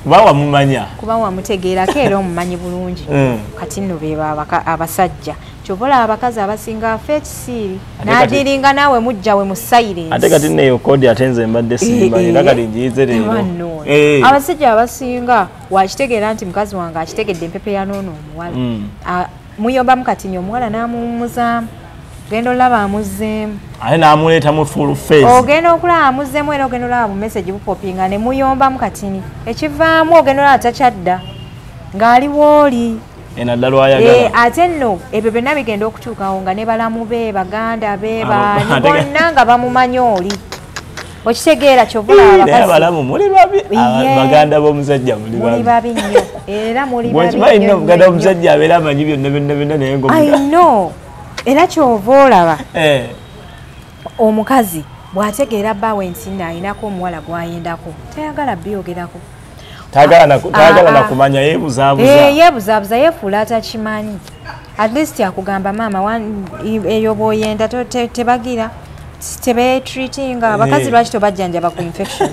Kuba wamumanya. Kuba wamutegeerako era omumanyi bulungi. Kati nno be abasajja. Kyova olaba abakazi abasinga afa ekisiiri n'adiringa naawe mujja we mu silence. Ate kati nno eyo koodi ate nze mbadde simba era kati ngiyize leero. Abasajja abasinga wakitegeera nti mukazi wange akitegedde empepe ya noono omuwala. Muyombamu kati nnyo omuwala n'amuwummuzaamu. Ogenda olaba amuzzeemu. Ate n'amuleeta mu full face. Ogenda okulaba amuzzeemu era ogenda olaba bu message bupopinga ne muyombamu katini. Ekivaamu ogenda olaba takyadda ng'ali w'oli. Ena ddala lw'ayagala. Ate nno ebyo byonna bigenda okutuukawo nga ne balamu be, baganda be, baani bonna nga bamumanyi oli. Okitegeera kyova olaba abakazi. Naye abalamu muli babi. Baganda b'omusajja muli babi. Muli babi nnyo. Era muli babi nnyo. Bw'okimanyi nno omuganda w'omusajja abeera amanyi byonna byonna byonna naye I know. Era kyova olaba omukazi bw'ategeera bbaawe nti nno ayinako omuwala gw'ayendako tayagala byogerako. Tayagala na kumanya yeebuzaabuza. Yeebuzaabuza yeefuula atakimanyi. At least akugamba maama eyo bw'oyenda tebagira tebetreatinga abakazi lwaki tobajjanjaba ku infection.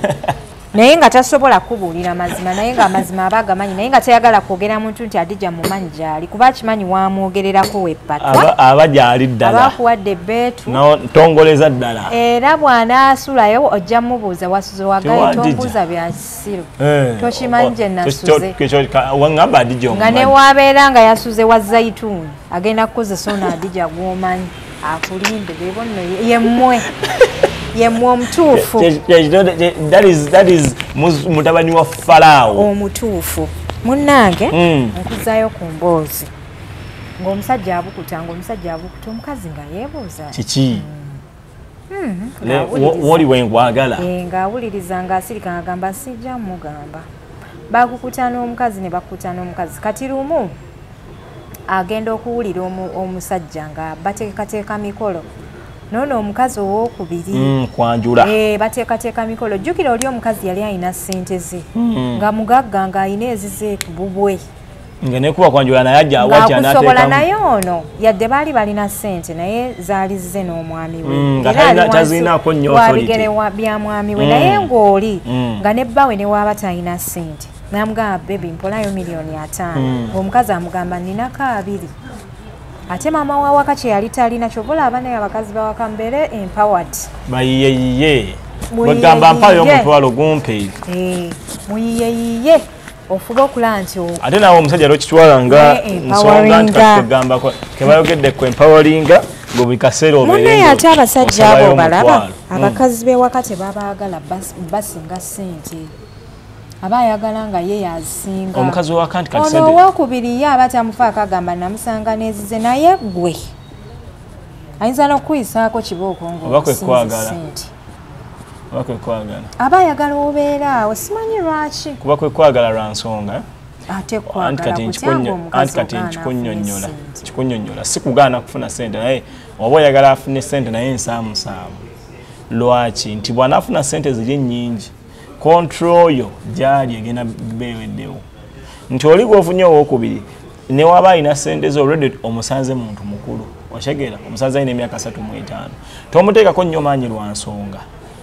Naye nga tasobola kubuulira mazima, naye nga amazima aba agamanyi, naye nga tayagala kwogera muntu nti Adija mumanyi gy'ali kuba akimanyi wamwogererako weppatwa. Aba gy'ali ddala. Aba akuwadde ebbeetu. Ntongoleza ddala. Era bw'anaasulayo ojja mubuuza wasuze wagaye tombuuza bya kisiru. Tokimanyi gye nasuze. Wangamba Adija omumanyi. Nga ne wabeera nga yasuze wa Zaituni agenda kukozesa ono Adija gw'omanyi akulinde bebo nno yemmwe. Yemmwe omutuufu. That is mutabani wa Farao. Omutuufu. Munnange nkuzaayo ku mboozi. Ng'omusajja abukuta, ng'omusajja abukuta, omukazi nga yeebuuza kiki? Woli wengwagala. Ng'awuliriza ng'asirika ng'agamba sijja mugamba. Bakukuta n'omukazi ne bakukuta n'omukazi. Kati lumu agenda okuwulira omusajja nga bateekateeka mikolo. Noono omukazi owookubiri kwanjula. Bateekateeka mikolo. Jjukira oli omukazi yali alina ssente ze. Nga mugagga ng'alina ezize ku bubwe. Nga nekuba kwanjula naye ajja awajja n'ateekamu. Naye ono yadde baali balina ssente naye zaali zize n'omwami we. Nga tazirinaako nnyo authority. Wabigere bya mwami we naye ng'oli nga ne bbawe ne waaba talina ssente. N'amugamba baby mpolayo 5,000,000. Omukazi amugamba nninako 2. Ate maama wa waka kye yali talina ky'obola abaana abakazi bawaka mbeere empowered. Bayiyeyiye. Bagamba mpayo omutwalo gumpe. Muyiyeyiye. Ofuba okulaba nti ate naawe omusajja lw'okitwala nga nsonga nti kati kebayogedde ku empoweringa gwe buli kaseera obeere munnaye. Ate abasajja abo balaba abakazi b'ewaka tebabaagala, basinga ssente. Aba ayagala nga ye yazinga. Omukazi w'ewaka nti kati ssente. Ono owookubiri ye aba tamufaako agamba namusanga n'ezize naye ggwe ayinza n'okukuyisaako kibooko ng'osinze ssente. Oba kwe kwagala. Aba ayagala obeera awo simanyi lwaki. Kuba kwe kwagala lwa nsonga. Ate kwagala kutya ng'omukazi ogaana afune ssente. Kikunnyonnyola si kugaana kufuna ssente naye oba oyagala afune ssente naye nsaamusaamu. Lwaki nti bw'anaafuna ssente ziri ennyingi control yo gy'ali egenda beeweddewo. Nti oli gw'ofunye owookubiri ne waba alina ssente ze already omusanze muntu mukulu. Otegeera omusanze alina emyaka 35. Tomuteekako nnyo maanyi lwa nsonga.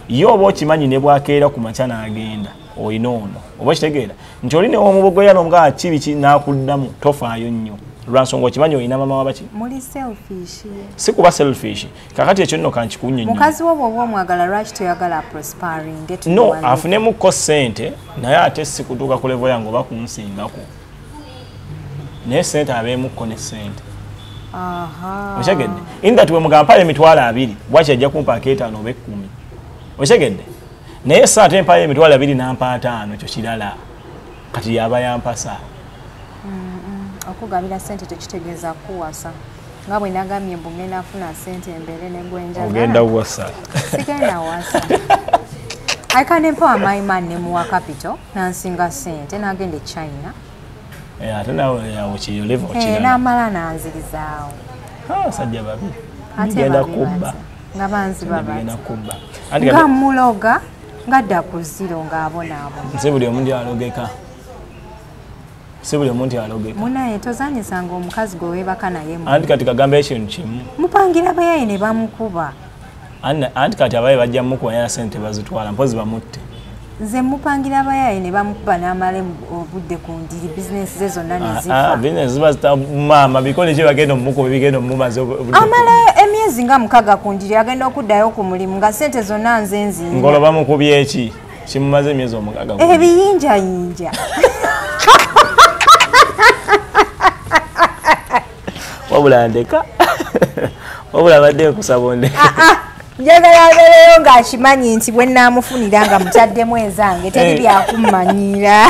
Ye oba okimanyi ne bwakeera ku makya n'agenda olina ono oba okitegeera nti oli newomubogoya n'omugamba kibi ki n'akuddamu tofaayo nnyo lwa nsonga okimanyi olina mama wabaki. Muli selfish. Si kuba selfish. Kakati ekyo nno kankikunnyonnyola. Mukazi wo bw'oba omwagala lwaki toyagala prospering? No, afunemuko ssente naye ate si kutuuka ku level yange oba kunsingako. Naye ssente abeemukko ne ssente. Okitegedde? In that we mugamba mpayo 20,000 bwaki ajja kumpaako 5 oba 10. Okitegedde? Naye ssa ate mpayo 20,000 n'ampa 5 ekyo kirala. Kati yaba yampasa. Okugabira ssente tekitegeeza kuwasa. Nga bwe nagambye mbu ngenda kufuna ssente embeere ne gwe njagala. Ogenda wasa. Sigenda wasa. I can empower my man ne muwa capital n'ansinga ssente n'agenda e China. Ate naawe awo kiri level kirala. N'amala n'anzirizaawo. Abasajja babi. Bigenda kubba. Nga banziba bati. Nga muloga nga dda ku zero ng'abonaabona. Nze buli omuntu alogeka. Si buli omuntu alogeka. Munaye tozanyisanga omukazi gwe weebaka naye. Anti kati kagamba ekintu kimu. Mupangira bayaye ne bamukuba. Anti kati abaye bajja mukuba naye ssente bazitwala mpozi bamutte. Nze mupangira abayaye ne bamukuba n'amala obudde ku ndiri bizinensi ze zonna ne zifa. Bizinensi ziba zita maama bikole ki bagenda omukuba bigenda omumaze obudde. Amala emyezi nga 6 ku ndiri agenda okuddayo ku mulimu nga ssente zonna nze nzirina. Ngolo bamukubye eki? Kimumaze emyezi 6. Ebiyinjayinja. Wabula ndeka. Wabula badde nkusaba ondeke. Njagala abeereyo ng'akimanyi nti bwe nnaamufunira nga mutaddemu ezange teri byakummanyira.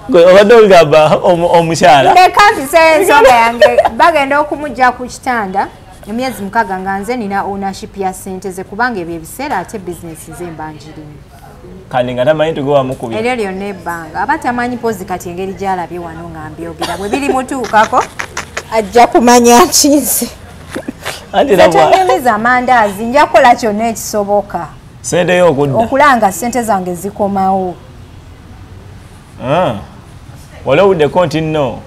Obadde ogamba omukyala. Ndeka mpiseyo ensonga yange bagenda okumuggya ku kitanda emyezi 6 nga nze nina ownership ya ssente ze kubanga ebyo ebiseera ate bizinesi nze mba ngirimu. Kandi nga tamanyi nti gwe wamukubye. Eryo lyonna ebbanga aba tamanyi mpozi kati engeri gy'alabye wano nga mbyogera bwe birimutuukako ajja kumanya nkinze. Tonyumiza amandaazi nja kukola kyonna ekisoboka. Ssente yo okudda. Okulanga ssente zange zikomawo. Wali owuddeko nti nno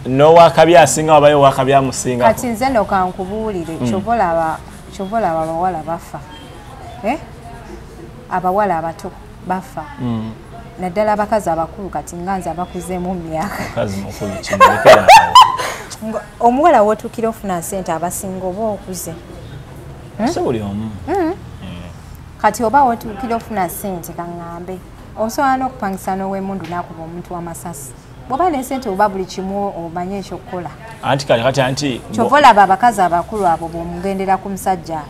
n'owakabi asinga wabayo owakabi amusingako. Kati nze nno kankubuulire ky'ova olaba abawala bafa. Abawala abato bafa. Naddala abakazi abakulu kati nga nze abakuzeemu mu myaka. Mukazi mukulu kimulekera awo. Omuwala w'otuukira ofuna ssente abasinga oba okuze. Si buli omu. Kati oba w'otuukira ofuna ssente kaŋŋambe osobola n'okupangisa n'ow'emmundu n'akuba omuntu w'amasasi. Bw'oba n'essente oba buli kimu omanye ekyokukola. Anti kati anti ky'ova olaba abakazi abakulu abo bw'omugendera ku musajja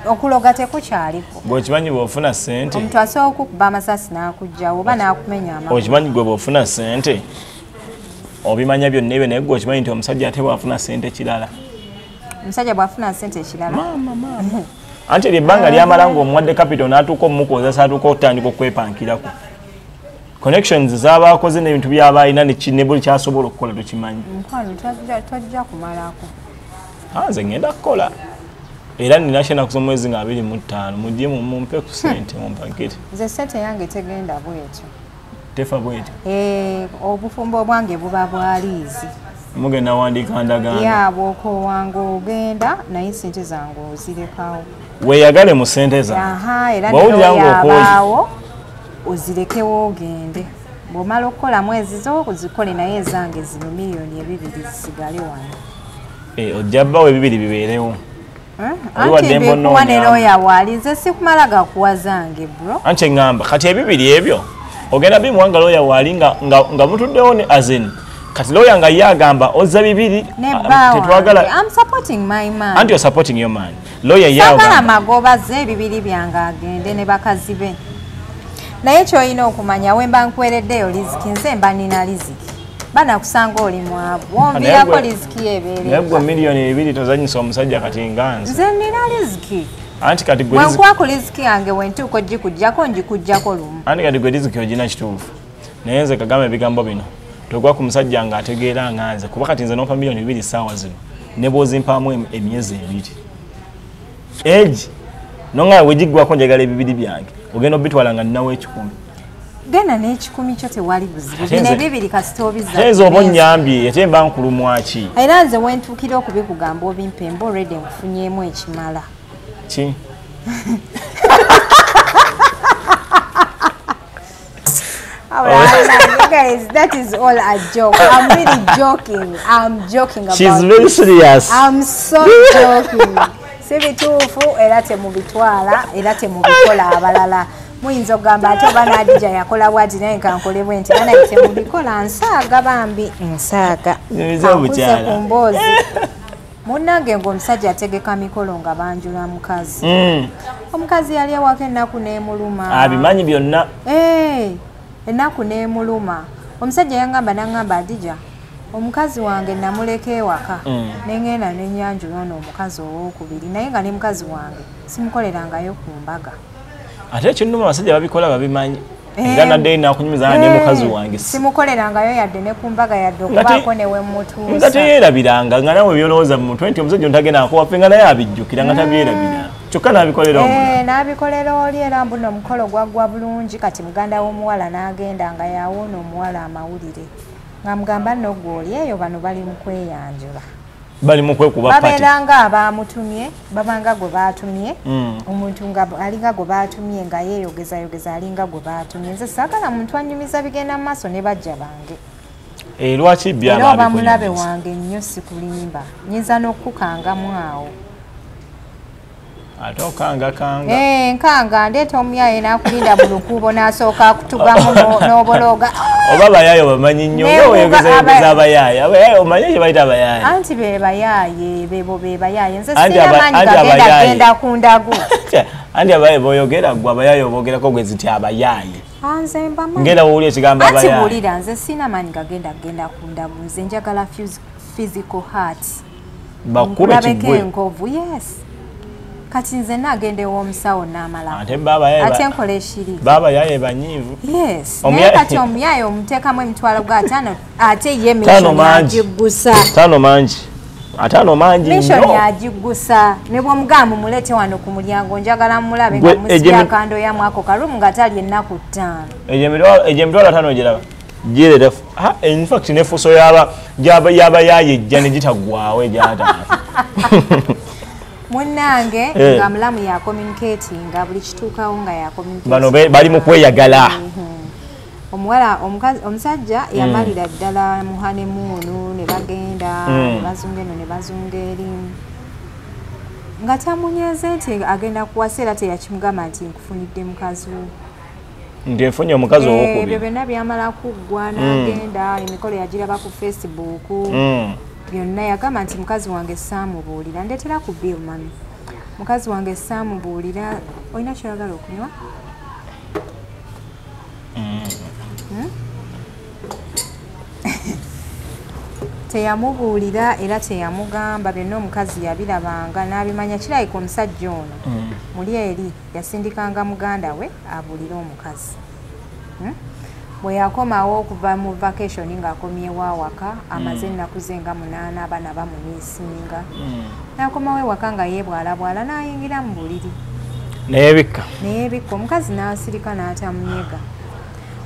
okuloga tekukyaliko. Gwe okimanyi bw'ofuna ssente. Omuntu asobola okukuba amasasi n'akuggyawo oba n'akumenya amagulu. Okimanyi gwe bw'ofuna ssente Obimanya byonna ebyo naye gwe okimanyi nti omusajja ate bw'afuna ssente kirala. Omusajja bw'afuna ssente kirala. Maama maama. Anti ebbanga lyamala ng'omuwadde capital n'atuuka omukozesa atuuka okutandika okwepankirako. Connections z'abaakoze n'ebintu by'aba alina ne buli ky'asobola okukola tokimanyi. Mukwano tojja kumalako. Nze ngenda kukola. Era nina kye naku z'omwezi nga 25 mujje mumpe ku ssente mumpagire. Nze ssente yange tegenda bwetyo. Tefa bwetyo? Obufumbo bwange buba bwa liizi. Mugenda wandiika ndagaano. Ya bw'okoowanga ogenda naye ssente zange ozirekawo. Weeyagale mu ssente zange. Aha, era n'oyabaawo ozirekewo ogende. Bw'omala okukolamu ezizo ozikole naye ezange zino 2,000,000 zisigale wano. Ojja bbawo 2 bibeerewo. Anti mbikuwa ne lawyer waali nze sikumala gakuwa zange bro. Anti ngamba kati ebibiri ebyo ogenda bimuwa nga lawyer waali nga mutuddewo ne azin. Kati lawyer nga ye agamba ozza 2 tetwagala. I'm supporting my man. Anti you're supporting your man. Lawyer ye agamba sagala magoba ze 2 byange agende ne bakazi be. Naye ky'olina okumanya we mba nkwereddeyo riziki nze mba nina riziki. Bana kusanga oli mwavu. Wonviirako riziki ebeere. Naye gwe 2,000,000 tozannyisa omusajja kati nga nze. Nze nina riziki. Anti kati gwe riziki. Bwe nkuwa ku riziki yange we ntuuka ogikuggyako ngikuggyako lumu. Anti kati gwe riziki ogina kituufu. Naye nze kagamba ebigambo bino. Togwa ku musajja ng'ategeera nga nze kuba kati nze nompa 2,000,000 ssaawa zino ne bw'ozimpaamu emyezi 2. Egi nonga we giggwako njagala ebibiri byange. Ogenda obitwala nga ninawo 1,000. Genda n'ekikumi kyo tewali buzibu. Bino ebibiri kasita obizza. Ate nze oba onnyambye ate mba nkulumwa ki? Era nze we ntuukira okubikugamba obimpe mba already nkufunyeemu ekimala. Ki? You guys, that is all a joke. I'm really joking. I'm joking about She's very serious. I'm so joking. Si bituufu era temubitwala era temubikola abalala. Muyinza okugamba ate oba Hadija yakola bw'ati naye nkankole bwe nti naye temubikola nsaaga bambi nsaaga. Nkuze ku mboozi. Munnange ng'omusajja ategeka mikolo nga banjula mukazi. Omukazi yali awaka ennaku n'emuluma. Abimanyi byonna. Ennaku n'emuluma. Omusajja yangamba n'angamba Hadija omukazi wange namuleka ewaka ne ngenda ne nnyanjula ono omukazi owookubiri naye nga ne mukazi wange simukolerangayo ku mbaga. Ate ekinnuma abasajja babikola babimanyi. Era nadde nakunyumiza ne mukazi wange. Simukolerangayo yadde ne ku mbaga yadde okubaako ne we mmutuusa. Nga teyeerabiranga nga nawe by'olowooza mu mutwe nti omusajja ntagenda nkuwaffe nga naye abijjukira nga tabyerabira. Kyokka n'abikolera omulala. N'abikolera oli era mbu nno omukolo gwaggwa bulungi kati muganda w'omuwala n'agenda nga yawoona omuwala amawulire. Nga mugamba nno ggwe oli eyo bano bali mu kweyanjula. Bali mu kwekuba pati. Babeera nga abamutumye, babanga gwe baatumye, omuntu nga alinga gwe baatumye nga yeeyogezayogeza alinga gwe baatumye. Nze saagala muntu annyumiza bigenda mu maaso ne bajja bange. Lwaki byaba Era oba mulabe wange nnyo sikulimba. Nnyinza n'okukukangamu awo. Ate okangakanga. Nkanga ndeeta omuyaaye n'akulinda mu lukuubo n'asooka akutugamu n'obologa. Oba bayaaye obamanyi nnyo nga weeyogezayogeza abayaaye. Abayaaye omanyi kye bayita abayaaye. Anti be bayaaye, beebo be bayaaye. Nze sirina maanyi gagenda genda ku ndagu. Anti abayaaye b'oyogera ggwe abayaaye oboogerako gwe ziti abayaaye. Nze mbamanyi. Ngenda w'owulira ekigambo abayaaye. Anti wulira nze sirina maanyi gagenda genda ku ndagu. Nze njagala physical heart. Bakube kigwe. Enkovu, yes. Kati nze naagenda ew'omusawo n'amalako. Ate baaba yaye ate nkola ekiri. Baaba yaye banyiivu. Yes. Naye kati omuyaye omuteekamu 50,000 ate ye mission agiggusa. 5 mangi. 5 mangi nnyo. Mission agiggusa. Ne bw'omugamba muleete wano ku mulyango njagala mulabe nga musibye akando ya mwako kalumu nga tali ennaku 5. Egyo emitwalo 5 ogiraba. Gireeta in fact n'effuso yaba yaye ejja ne gitaggwaawo egy'ataano. Munnange nga mulamu ya communicating buli kituukawo nga ya communicating. Bano bali mu kweyagala. Omuwala omusajja yamalira ddala mu honeymoon ne bagenda ne bazunga eno ne bazunga eri. Nga tamunyeeze nti agenda kuwasa era teyakimugamba nti nkufunidde mukazi wo. Nti nfunye omukazi owookubiri. Ebyo byonna byamala kuggwa n'agenda emikolo yagiraba ku Facebook. Byonna yagamba nti mukazi wange saamubuulira ndeetera ku bill mami. Mukazi wange saamubuulira olina ky'oyagala okunywa? Teyamubuulira era teyamugamba byonna omukazi yabirabanga n'abimanya kirayika omusajja ono muli eri yasindikanga muganda we abuulire omukazi. Bwe yakomawo okuva mu vacation ng'akomyewo awaka amaze ennaku ze nga 8 abaana bamumiisinga n'akomawo ewaka nga yeebwalabwala n'ayingira mu buliri neyeebikka omukazi n'asirika n'atamunyega.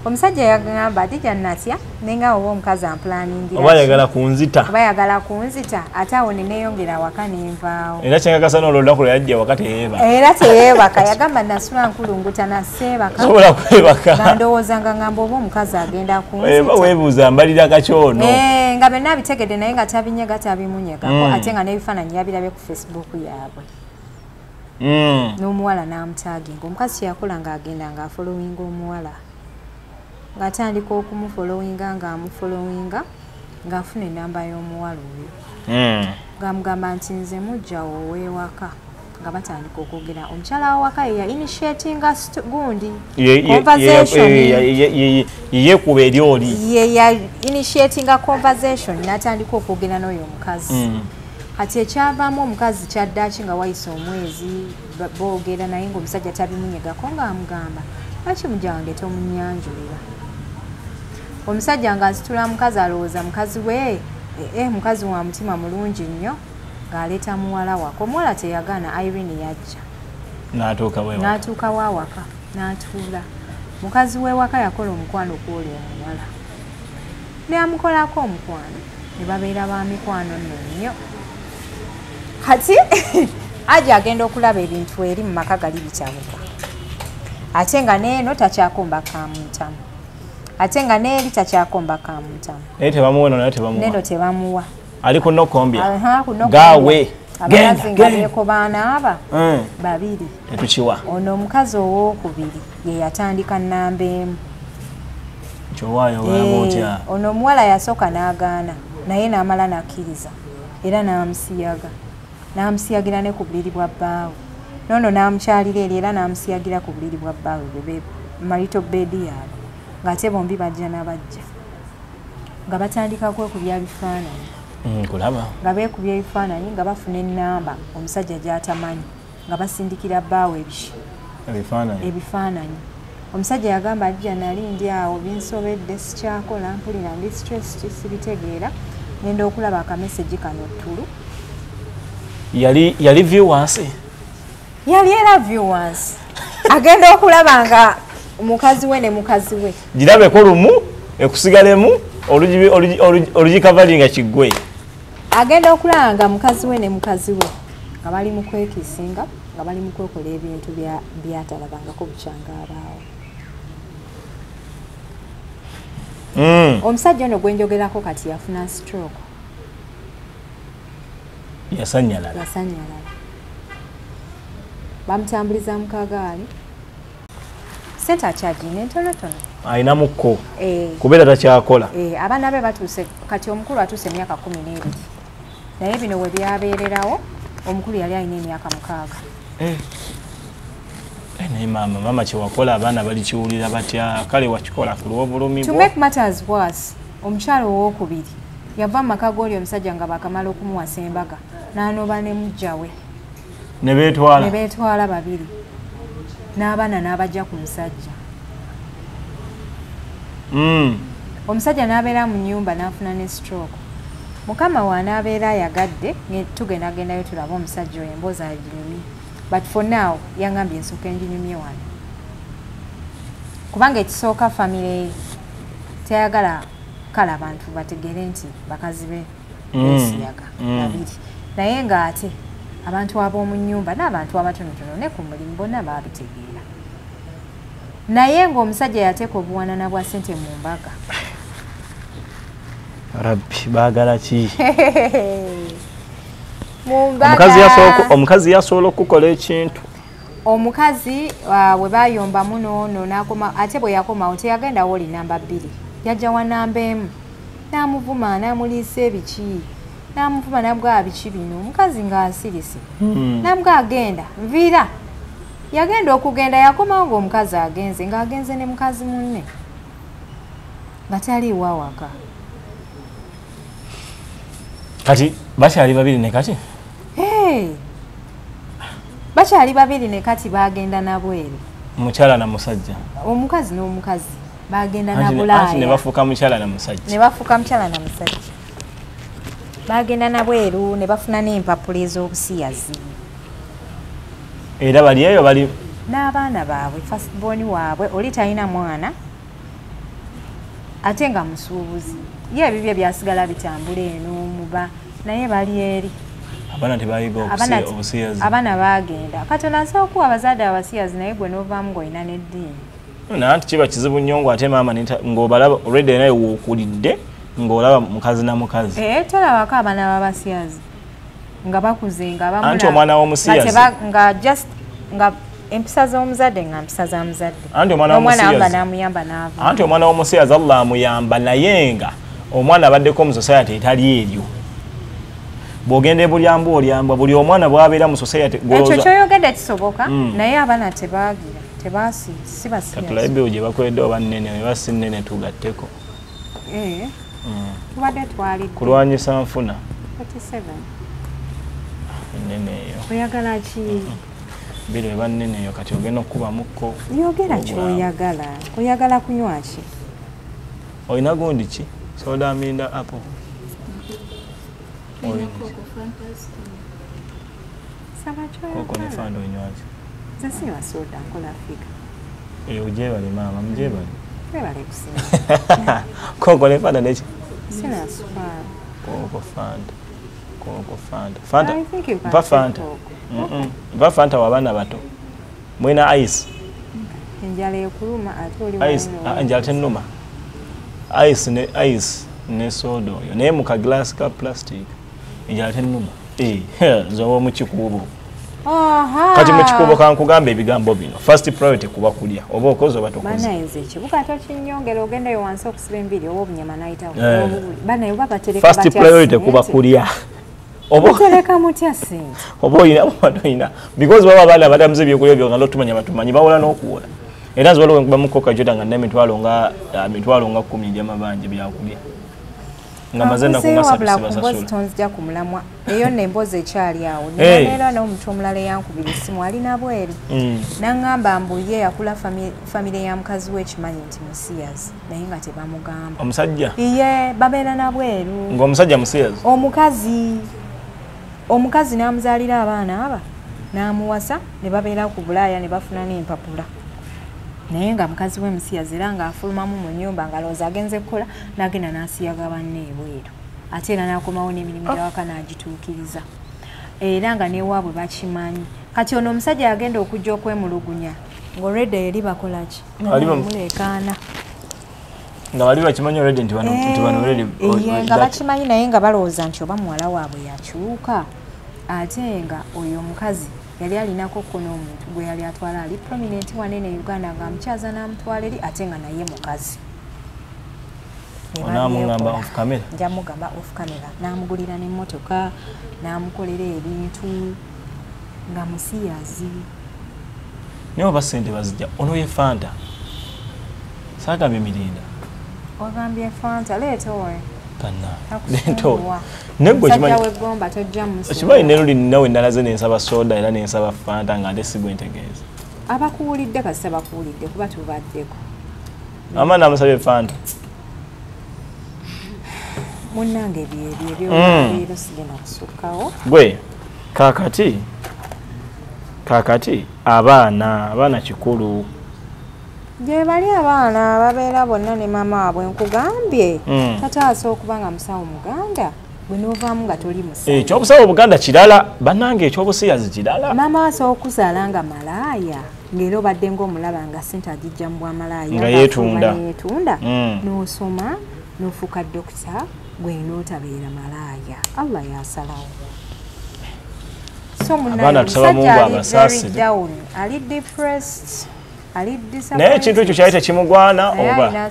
Omusajja yagamba Adija natya nenga oba omukazi amplaningira oba ayagala kunzita ate awo ne neeyongera awaka nenvaawo era kyengakasa n'olwo olunaku lwe yajja awaka teyeebaka era teyeebaka yagamba nasula nkulunguta naseebaka sobola kwebaka nga ndowooza nga ngamba oba omukazi agenda kunzita weebuuza mbalira kakyono nga byonna abitegedde naye nga tabinyega tabimunyegako ate nga n'ebifaananyi yabirabye ku Facebook yaabwe n'omuwala n'amutaginga. Omukazi kyeyakola ng'agenda ng'afollowinga omuwala ng'atandika okumufollowinga ng'amufollowinga ng'afuna ennamba y'omuwala oyo ng'amugamba nti nze mujjawo ow'ewaka nga batandika okwogera. Omukyala w'awaka ye ya initiatinga gundi conversation yekuba eri oli ye ya initiatinga conversation n'atandika okwogera n'oyo omukazi. Kati ekyavaamu omukazi kyaddaaki nga wayise omwezi boogera naye ng'omusajja tabimunyegako ng'amugamba lwaki mujja wange tomunyanjulira. Omusajja ng'asitula mukazi alowooza mukazi we mukazi wa mutima mulungi nnyo ng'aleeta muwala wako. Omuwala teyagaana Irene yajja n'atuuka wawaka n'atuula. Mukazi w'ewaka yakola omukwano kw'oli omuwala ne amukolako omukwano ne babeera ba mikwano nno nnyo. Kati aja agenda okulaba ebintu eri mu maka gali bitabuka ate nga neeno takyakomba kamuntamu ate nga n'eri takyakomba kamuntamu naye tebamuwa naye tebamuwa neno tebamuwa ali ku nokombya gaawe abakazi nga beekobaana aba babiri tetukiwa. Ono omukazi owookubiri ye yatandika nnamba emu kyowaayo olaba otya. Ono omuwala yasooka n'agaana naye n'amala n'akkiriza era n'amusiyaga n'amusiyagira ne ku buliri bwa bbaawe nono n'amukyalira eri era n'amusiyagira ku buliri bwa bbaawe bwe marital bed yaabwe ng'ate bombi bajja n'abajja nga batandika kwekubya bifaananyi nkulaba nga beekubya ebifaananyi nga bafuna ennamba omusajja gy'atamanyi nga basindikira bbaawe ebifaananyi. Omusajja yagamba Adija nali ndi awo binsobedde sikyakola mpulira ndi stress sibitegeera ngenda okulaba akamesegi kano ttulu. Yali viewers yali era viewers agenda okulaba nga mukazi we ne mukazi we girabeko lumu ekusigalemu olugikavalinga kiggwe. Agenda okulaba nga mukazi we ne mukazi we nga bali mu kwekisinga nga bali mu kwekola ebintu byatalabangako bukyanga abaawo. Omusajja ono gwe njogerako kati yafuna stroke yasanyalala bamutambuliza mu kagaali sente akyagina entonotono alina mukko kubeera takyakola. Abaana be batuuse kati omukulu atuuse emyaka 12 naye bino we byabeererawo omukulu yali alina emyaka 6. Naye maama kyewakola abaana balikiwulira batya kale wakikola ku lw'obulumi bwo. To make matters worse omukyala owookubiri yava mu maka g'oli omusajja nga bakamala okumuwasa embaga n'anoba ne muggya we ne beetwala babiri n'abaana n'abajja ku musajja. Omusajja n'abeera mu nnyumba n'afuna ne stroke. Mukama w'anaabeera ayagadde tugendagendayo tulabe omusajja oyo emboozi aginyumye but for now yangambye ensooka enginyumye wano kubanga ekisooka famire teyagala kale abantu bategere nti bakazi be beesiyaga babiri naye ng'ate abantu ab'omu nnyumba n'abantu abatonotono ne ku mulimu bonna baabitegeera naye ng'omusajja yateeka obuwanana bwa ssente mu mbaga. Rabbi baagala ki? Mu mbaga Omukazi yasobola okukola ekintu. Omukazi bwe bayombamu n'ono n'akoma ate bwe yakomawo teyagenda woli namba 2 yajja wa namba 1 n'amuvuma n'amuliisa ebiki n'amuvuma n'amugamba biki bino omukazi ng'asirise n'amugamba agenda nviira yagenda okugenda yakomawo ng'omukazi agenze ng'agenze ne mukazi munne nga taliiwo awaka. Kati bakyali babiri ne kati? Hey. Bakyali babiri ne kati bagenda nabweru. Mukyala na musajja. Omukazi n'omukazi bagenda na Bulaaya. Ne bafuuka mukyala na musajja. Ne bafuuka mukyala na musajja. Bagenda nabweru ne bafuna n'empapula ez'obusiyazi. Era bali eyo bali n'abaana baabwe, first born waabwe oli talina mwana ate nga musuubuzi. Ye ebibye byasigala bitambula eno muba naye bali eri. Abaana tebayiga obusiyazi. Abaana bagenda. Katonda asobola okuwa abazadde abasiyazi naye gwe n'ovaamu ng'olina n'eddiini. Nanti kiba kizibu nnyo ng'ate maama ng'obalaba already naye w'okulidde ng'olaba mukazi na mukazi. Tolabako abaana b'abasiyazi nga bakuze nga bamula. Anti omwana w'omusiyazi. Nga just nga empisa z'omuzadde nga mpisa za muzadde. Anti omwana w'omusiyazi. Omwana n'amuyamba n'ava. Anti omwana w'omusiyazi Allah amuyamba naye nga omwana abaddeko mu society etali eryo. Bw'ogenda ebulyambu olyambwa buli omwana bw'abeera mu society ekyo kyoyogedde kisoboka naye abaana tebagira tebasi si basiyazi. Katulabe gye bakoledde oba nnene oba si nnene tugatteko. Tubadde twali kulwanyisa nfuna 47 nnene eyo. Oyagala ki? Biro eba nnene eyo kati ogenda okukubamukko. Yogera ky'oyagala. Oyagala kunywa ki? Olina gundi ki? Soda minda apple. Koko ne fanta onywaji. Nze sinywa soda nkola Afrika. Ojebale maama, mujebale. Webale kusiima. Koko ne fanta neki? Sina sukaali. Koko fanta. Koko fanta. Fanta. Mpa fanta. Mpa fanta w'abaana bato. Mwina ice. Enjala ekuluma ate oli ice. Enjala tennuma. Ice ne soda oyo. Naye mu ka glass ka plastic. Enjala tennuma. Nze oba mu kikuubo. Kati mu kikuubo kankugamba ebigambo bino. First priority kuba kulya. Oba okoze oba tokoze. Banaye nze ekibuga tokinnyongera ogendayo wansi okusiba enviiri oba obunyama n'ayitawo. Banaye oba batereka batya. First priority kuba kulya. Otereka mutya ssente. Oba oyina oba toyina. Because baba abaana batamuze ebyokulya byo nga n'otumanya batumanyi bawola n'okuwola. Era nze waliwo nkuba mu koka jota nga nina emitwalo nga 10 egy'amabanja byakulya. Nga maze ennaku nga ssatu sibasasula. Tonzija ku mulamwa. Eyo nno emboozi ekyali awo. Ninabeera n'omuntu omulala eyankubira essimu ali nabweru. N'aŋŋamba mbu ye yakula famire ya mukazi we ekimanyi nti musiyazi naye nga tebamugamba. Omusajja? Iye babeera nabweru. Ng'omusajja musiyazi? Omukazi. Omukazi n'amuzaalira abaana aba n'amuwasa ne babeera ku Bulaaya ne bafuna n'empapula. Naye nga mukazi we musiyazi era ng'afulumamu mu nnyumba ng'alowooza agenze kukola n'agenda n'asiyaga banne ebweru. Ate era n'akomawo n'emirimu gy'awaka n'agituukiriza. Era nga n'ewaabwe bakimanyi. Kati ono omusajja yagenda okujja okwemulugunya ng'olwedde eri bakola ki? Muleekaana. Nga bali bakimanyi already nti bano already. Nga bakimanyi naye nga balowooza nti oba muwala waabwe yakyuka. Ate nga oyo omukazi yali alinako ko n'omuntu gwe yali atwala ali prominent wanene Uganda nga amukyaza n'amutwala eri ate nga naye mukazi. Onaamugamba off camera? Nja mugamba off camera. N'amugulira n'emmotoka, n'amukolera ebintu nga musiyazi. Naye oba ssente bazijja ono ye Fanta. Saagambye Mirinda. Ogambye Fanta leeta oyo. Okimanyi ne luli nawe nalaze nensaba soda era nensaba Fanta nga ate si gwe ntegeeza. Abakuwulidde kasita bakuwulidde kuba tubaddeko. Ama namusabye Fanta. Munnange byebyo ebyolwaleero sigenda kusukkawo. Gwe kaakati abaana kikulu. Gye bali abaana babeera bonna ne maama waabwe nkugambye. Tata okuba nga musawo Muganda bwe n'ovaamu nga toli musawo. Ekyobusawo Buganda kirala bannange ekyobusiyazi kirala. Maama asobola okuzaala nga malaaya ng'era obadde ng'omulaba nga ssente agijja mu bwamalaaya nga yeetunda n'osoma n'ofuuka dokita gwe n'otabeera malaaya. Allah yasalawo. So Abaana tusaba Mungu abasaasire. Ali depressed. Naye ekintu ekyo kyali tekimugwana oba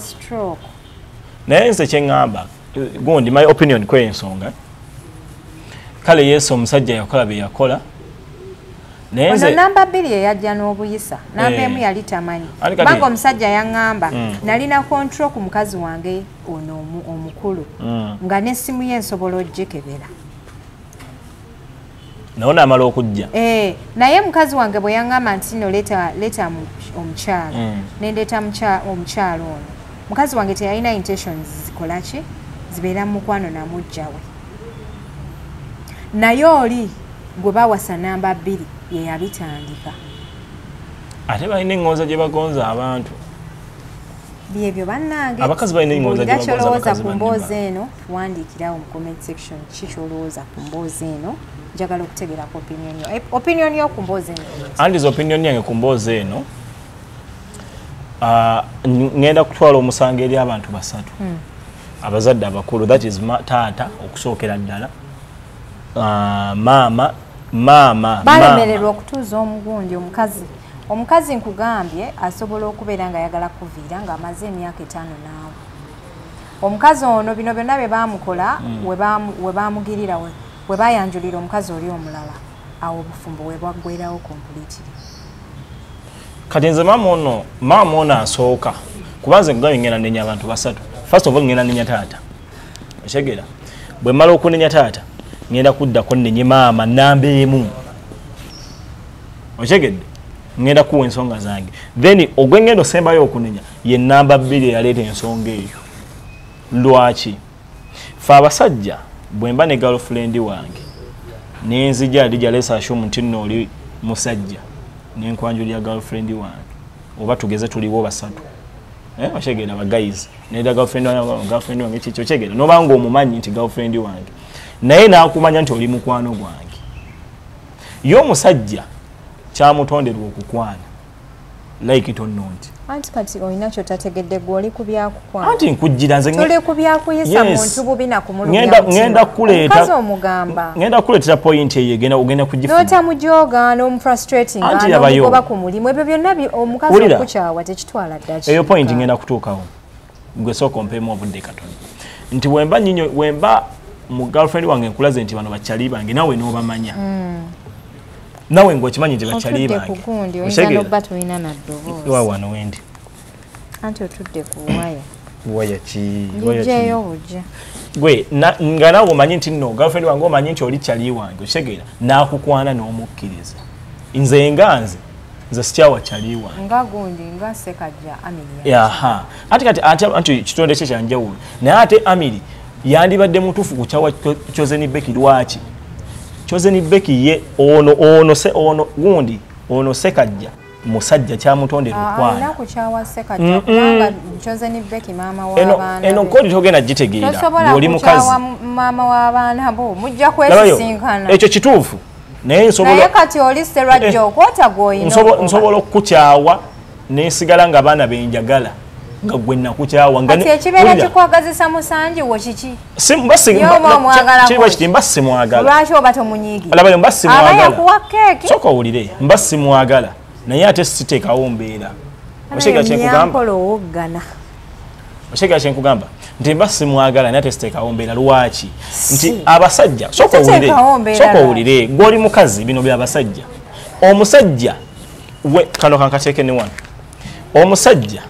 naye nze kye ŋŋamba gundi my opinion kwe ensonga kale Yesu omusajja yakola bye yakola naye nze namba 2 eyajja n'obuyisa namba emu yali tamanyi kubanga omusajja yaŋŋamba nalina control ku mukazi wange ono omukulu nga n'essimu ye nsobola ogikebera. Naye naamala okujja. Naye mukazi wange bwe yaŋŋamba nti no leeta omukyala, nendeeta omukyala ono, mukazi wange teyalina intentions zikola ki, zibeera mu mukwano namujja we. Naye oli gwe bawasa namba 2 ye yabitandika. Ate balina eŋŋonza gye bagonza abantu. Byebyo bannange. Abakazi balina eŋŋonza gye bagonza abakazi ku mboozi eno, wandiikirawo mu comment section ki ky'olowooza ku mboozi eno. Njagala okutegeera ku opinion yo. Opinion yo ku mboozi eno. Andi's opinion yange ku mboozi eno, ngenda kutwala omusango eri abantu basatu. Abazadde abakulu, that is taata okusookera ddala, maama. Balemererwa okutuuza omugundi omukazi. Omukazi nkugambye asobola okubeera nga ayagala kuviira ng'amaze emyaka 5 naawe. Omukazi ono bino byonna bye baamukola, we baamugirira, we bayanjulira omukazi oli omulala, awo obufumbo we bwaggwerawo completely. Kati nze maama ono asooka, kuba nze nkugambye ngenda nnenya abantu basatu. First of all ngenda nnenya taata. Otegeera? Bwe mmala okunenya taata, ngenda kuddako nnenye maama namba 1. Otegedde? Ngenda kuwa ensonga zange. Then ogwe ngenda osembayo okunenya ye namba 2 eyaleeta ensonga eyo. Lwaki? Fe abasajja bwe mba ne girlfriend wange nenzija Hadija lesa assume nti nno oli musajja nenkwanjulira girlfriend wange, oba tugeze tuliwo basatu, otegeera ba guys, neda girlfriend wange kiki, otegeera nobanga omumanyi nti girlfriend wange, naye n'akumanya nti oli mukwano gwange. Ye omusajja kyamutonderwa okukwana, like it or not. Anti kati olina kyotategedde gwe oli ku byakukwana. Anti nkujjira nze tuli ku byakuyisa muntu bubi na kumulumya. Ngenda kuleeta omukazi omugamba. Ngenda kuleetera point eyo ogenda kugifuna. N'otamujoga n'omufrustrating n'omugoba ku mulimu, ebyo byonna omukazi okukyawa tekitwala ddaki. Eyo point ngenda kutuukawo. Gwe sooka ompeemu obudde katono. Nti wemba mu girlfriend wange nkulaze nti bano bakyali bange, naawe n'obamanya. Nawe ng'okimanyi nti bakyali bange. Otudde ku gundi, oyinza n'obba tolina na ddoboozi. Wa wano wendi. Anti otudde ku waya. Waya ki? Ngigyeyo bujja. Gwe nga naawe omanyi nti nno girlfriend wange omanyi nti oli kyali wange, okitegeera, n'akukwana n'omukkiriza. Nze nga nze sikyawa kyali wange. Nga gundi, nga Ssekajja Amiri. Aha. Ate kati anti kitonde kye kya njawulo. Naye ate Amiri yandibadde mutuufu ku kyawa Chosen Becky. Lwaki? Chosen Becky ye ono gundi ono Ssekajja musajja kyamutondera okwana. Alina kukyawa Ssekajja kubanga Chosen Becky maama w'abaana. Eno kodi togenda gitegeera oli mukazi. Maama w'abaana bo mujja kwesisinkana. Ekyo kituufu. Naye nsobola. Naye kati oli Sserwajja okwota gw'olina. Nsobola okukukyawa nensigala nga abaana benjagala. Nga gwe nakukyawa nga ekibeera kikwagazisa musanji wo kiki? Mba simwagala. Lwaki oba tomunyiigira? Labayo mba simwagala. Aba yakuwa keeki. Sooka owulire, mba simwagala naye ate siteekawo mbeera. Otegeera kye nkugamba? Otegeera kye nkugamba? Nti mba simwagala naye ate siteekawo mbeera. Lwaki? Nti abasajja, sooka owulire, gwe oli mukazi, bino by'abasajja. Omusajja kano kankateeke ne wano. Omusajja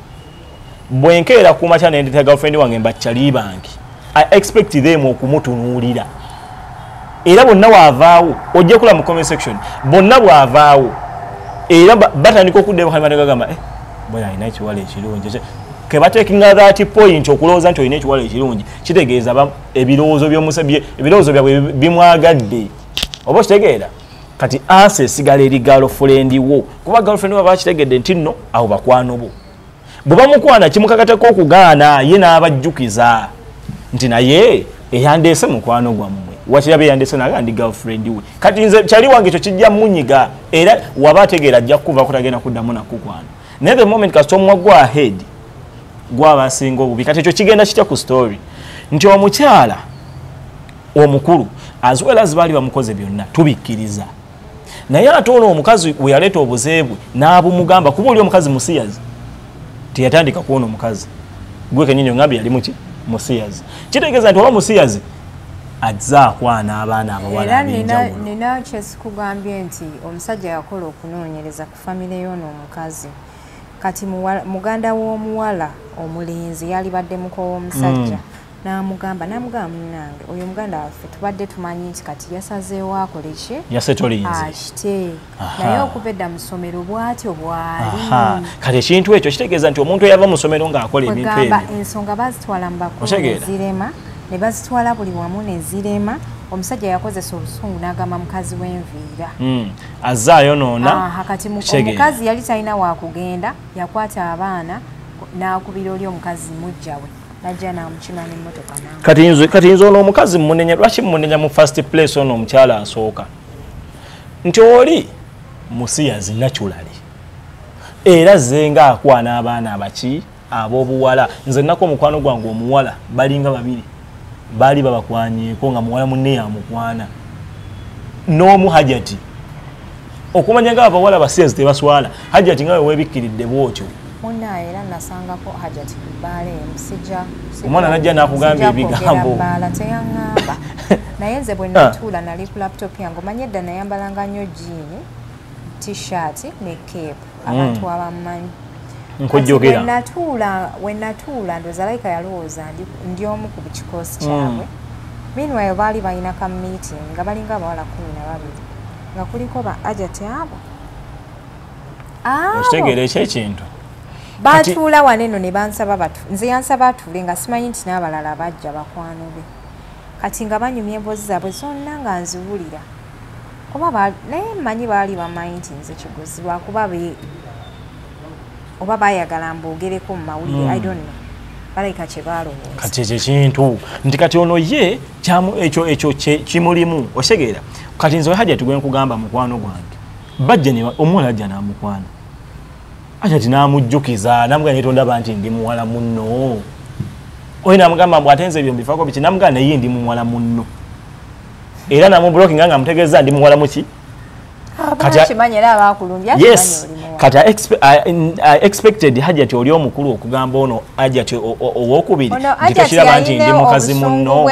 bwenkeera ku makya nendeta girlfriend wange mbakyali bange, I expect them okumutunuulira. Era bonna bw'avaawo, ojja kulaba mu comment section, bonna bw'avaawo era batandika okudda bagamba bwana alina ekiwala ekirungi. Ke batekinga that point okulowooza nti olina ekiwala ekirungi kitegeeza ebirowoozo by'omusajja, ebirowoozo byabwe bimwagadde. Oba okitegeera? Kati ansa esigala eri girlfriend wo, kuba girlfriend wo bakitegedde nti nno abo bakwano bo. Bwe bamukwana kimukakatako okugaana ye n'abajjukiza nti naye eyandeese mukwano gwammwe, wakirabe eyandeese naga ndi girlfriend we. Kati nze kyali wange ekyo kijja munyiga, era waba ategeera ajja kukuvaako tagenda kuddamu nakukwana. Naye the moment kasita omuwa go ahead gwaba asinga obubi. Kati ekyo kigenda kitya ku story nti omukyala omukulu as well as baali bamukoze byonna tubikkiriza, naye ate ono omukazi we yaleeta obuzeebwe n'abumugamba, kuba oli omukazi musiyazi teyatandika kuona omukazi gwe kenyini ongambye yali muki musiyazi. Kitegeeza nti oba musiyazi azza akwana abaana abawala ab'enjawulo. Nina kyesikugambye nti omusajja yakola okunoonyereza ku famire y'ono omukazi. Kati muganda w'omuwala omulenzi yalibadde muko w'omusajja. N'amugamba munnange oyo muganda waffe tubadde tumanyi nti kati yasazeewo akole ki? Yasetolinze. Akite. Naye okuva edda mu ssomero bw'atyo bw'ali. Kati ekintu ekyo kitegeeza nti omuntu eyava mu ssomero ng'akola ebintu ebyo. Ensonga bazitwala mu bakulu ne zirema, ne bazitwala buli wamu ne zirema. Omusajja yakozesa obusungu n'agamba mukazi w'enviira. Azze ayonoona. Kati omukazi yali talina waakugenda, yakwata abaana n'akubira oli omukazi muggya we. Najja n'amukima n'emmotoka n'amu. Kati nze ono omukazi mmunenya, lwaki mmunenya mu first place ono omukyala asooka? Nti oli musiyazi naturally. Era azze ng'akwana abaana abaki ab'obuwala. Nze nnako omukwano gwange omuwala balinga babiri. Baali babakwanyeeko nga muwala munne yamukwana. N'omu Hajati. Okumanya nga abawala basiyazi tebaswala. Hajati nga we weebikkiridde bw'otyo. Munnaye era nasangako Hajati ku bbaala emu, sijja omwana najja n'akugamba ebigambo. Bbaala teyaŋŋamba. Naye nze bwe natuula nali ku laptop yange, omanyi edda nayambalanga nnyo jean, t-shirt ne cape, abantu abamanyi. Nkujjukira. We natuula ndowooza alayika yalowooza ndi omu ku kikoosi kyabwe. Meanwhile baali balina ka meeting nga balinga abawala 12 nga kuliko ba Hajati abo. Okitegeera ekyo ekintu. Batuula wano eno ne bansaba nze yansaba atuule nga simanyi nti n'abalala bajja bakwano be. Kati nga banyumya emboozi zaabwe zonna nga nziwulira. Oba naye mmanyi baali bamanyi nti nze Kigozi lwakuba oba baayagala mboogereko mu mawulire, I don't know. Balabika kye baalowooza. Kati ekyo ekintu nti kati ono ye ekyo kimulimu okitegeera. Kati nze Hajati gwe nkugamba mukwano gwange bajja omuwala ajja n'amukwana. Hajati n'amujjukiza n'amugamba naye tondaba nti ndi muwala munno. Oyo n'amugamba mbu ate nze ebyo mbifaako biki, n'amugamba naye ndi muwala munno. Era n'amublockinga nga amutegeeza ndi muwala muki. Yes. Kati I expected Hajati oli omukulu okugamba ono Hajati owokubiri nti tokiraba nti ndi mukazi munno.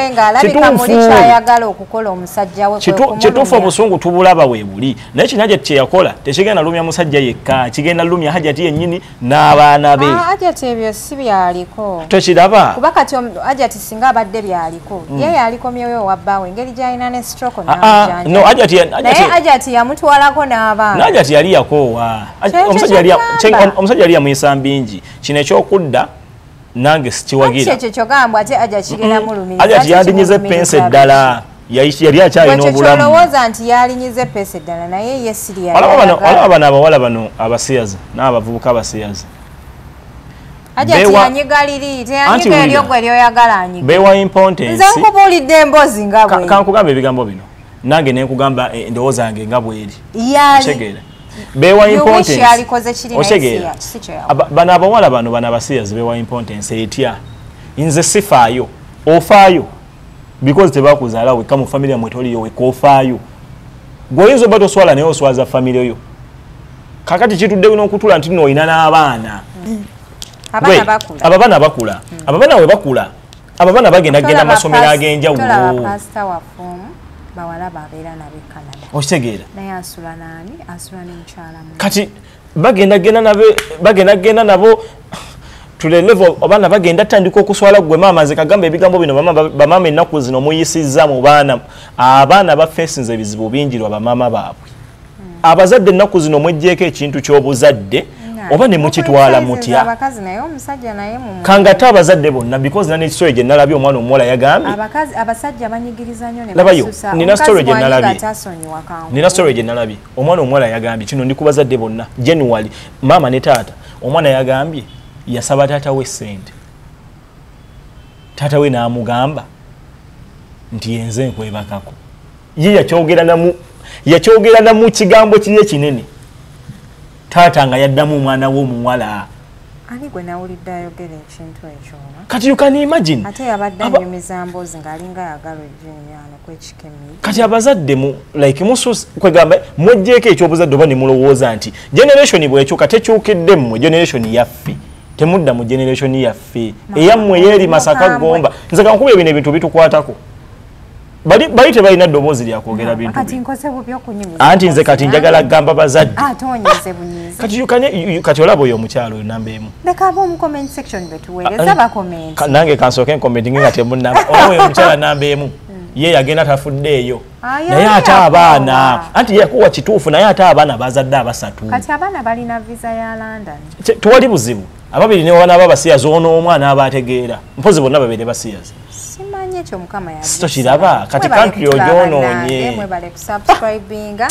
Kituufu obusungu tubulaba we buli. Naye kino Hajati kye yakola tekigenda lumya musajja yekka, kigenda lumya Hajati yennyini n'abaana be. Hajati ebyo si byaliko. Tokiraba. Kuba kati Hajati singa abadde byaliko, ye yalikomyewo wa bbaawe engeri gy'alina ne stroke n'amujjanjaba. Naye Hajati yamutwalako n'abaana. Hajati yali yakoowa. Omusajja yali yamuyisa mbingi. Kino ekyokudda nange sikiwagira. Ekyo kyogamba ate Hajati kigenda mulumiriza. Hajati yandinyize pensi eddala. Yali akyalina obulamu. Kyolowooza nti yalinyize pensi eddala naye ye siri yali. Olaba bano abawala bano abasiyazi n'abavubuka abasiyazi. Hajati yanyiga liri, teyanyiga eryo gwe lyoyagala anyiga. Bewa importance. Nze nkubuulidde emboozi nga bwe. Kankugamba ebigambo bino. Nange ne nkugamba endowooza yange nga bw'eri. Yali. Bewa importance. Otegeera. Bano abawala bano bano abasiyazi bewa importance etya. Nze sifaayo. Ofaayo. Because tebakuzaala wekka mu family yammwe toliyo wekka ofaayo. Gwe oyinza obba toswala naye oswaza family yo. Kakati kitudde n'okutula nti nno olina n'abaana. Abaana bakula. Abaana we bakula. Abaana bagenda genda masomero ag'enjawulo. Tolaba pastor waffe omu bawala babeera nabo e Canada. Okitegeera. Naye asula n'ani? Asula ne mukyala munne. Kati bagenda genda nabo to the level abaana bagenda tandika okuswala gwe maama nze kagamba ebigambo bino bamaama ennaku zino muyisizza mu baana. Abaana bafeesinze ebizibu bingi lwa bamaama baabwe. Abazadde ennaku zino mweggyeko ekintu ky'obuzadde oba ne mukitwala mutya. Abakazi naye omusajja naye mu kangate abazadde bonna because nane story gye nalabye omwana omuwala yagambye abakazi abasajja banyigiriza nnyo ne basusa. Nina story gye nalabye. Nina story gye nalabye omwana omuwala yagambye kino ndi ku bazadde bonna genuinely maama ne taata. Omwana yagambye yasaba taata we ssente. Taata we n'amugamba nti yenze nkwebakako. Ye yakyogera namu kigambo kiri ekinene. Taata nga yaddamu omwana we omuwala. Ani gwe nawulidde ayogera ekintu ekyo? Kati you can imagine. Ate yabadde anyumiza mboozi ng'alinga ayagala ojjunyaano kwekikemi. Kati abazadde mu like musus kwegamba mweggyeko ekyobuzadde oba ne mulowooza nti generation bw'ekyuka tekyukidde mmwe generation yaffe. Temudda mu generation yaffe. Eyammwe yeeri Masaka Gomba. Nze kankubye bino ebintu bitukwatako. Bali tebalina ddoboozi lya kwogera bintu. Kati nkoze bubi okunyumiza. Anti nze kati njagala kugamba bazadde. Tonyize bunyize. Kati kati olaba oyo omukyalo oyo namba emu. Leka abo mu comment section betuweereza ba comment. Nange kansooke nkommentinge nga temunnamba. Oyo omukyala namba emu. Ye yagenda tafuddeeyo. Naye ate abaana anti yakuwa kituufu, naye ate abaana bazadde abasatu. Kati abaana balina visa ya London. Tewali buzibu. Ababiri ne wana abasiyazi ono omwana abategeera. Mpozi bonna babeere basiyazi. Simanyi ekyo Mukama yagisa. Tokiraba kati country ogyonoonye. Mwebale kusubscribinga,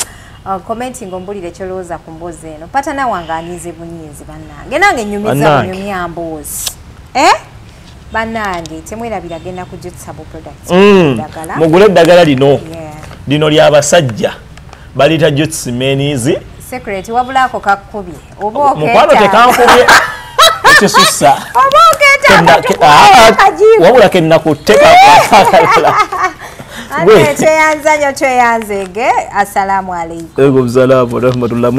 commenting ombulire kyolowooza ku mboozi eno. Patana wange anyize bunyizi bannange. Nange nnyumiza bunyumya mboozi. Bannange temwerabira genda ku Jutsabo Products. Mugule eddagala lino. Lino ly'abasajja. Baliyita Jutsi Men's Secret wabulako kakkubye. Oba okeeta. Mukwano tekankubye. Ekisussa. Oba okeeta. Wabula ke nnakutte kakalala. Ate tweyanza nnyo tweyanzeege. Assalamu alaikum. Alaikum salaam wa rahmatullah.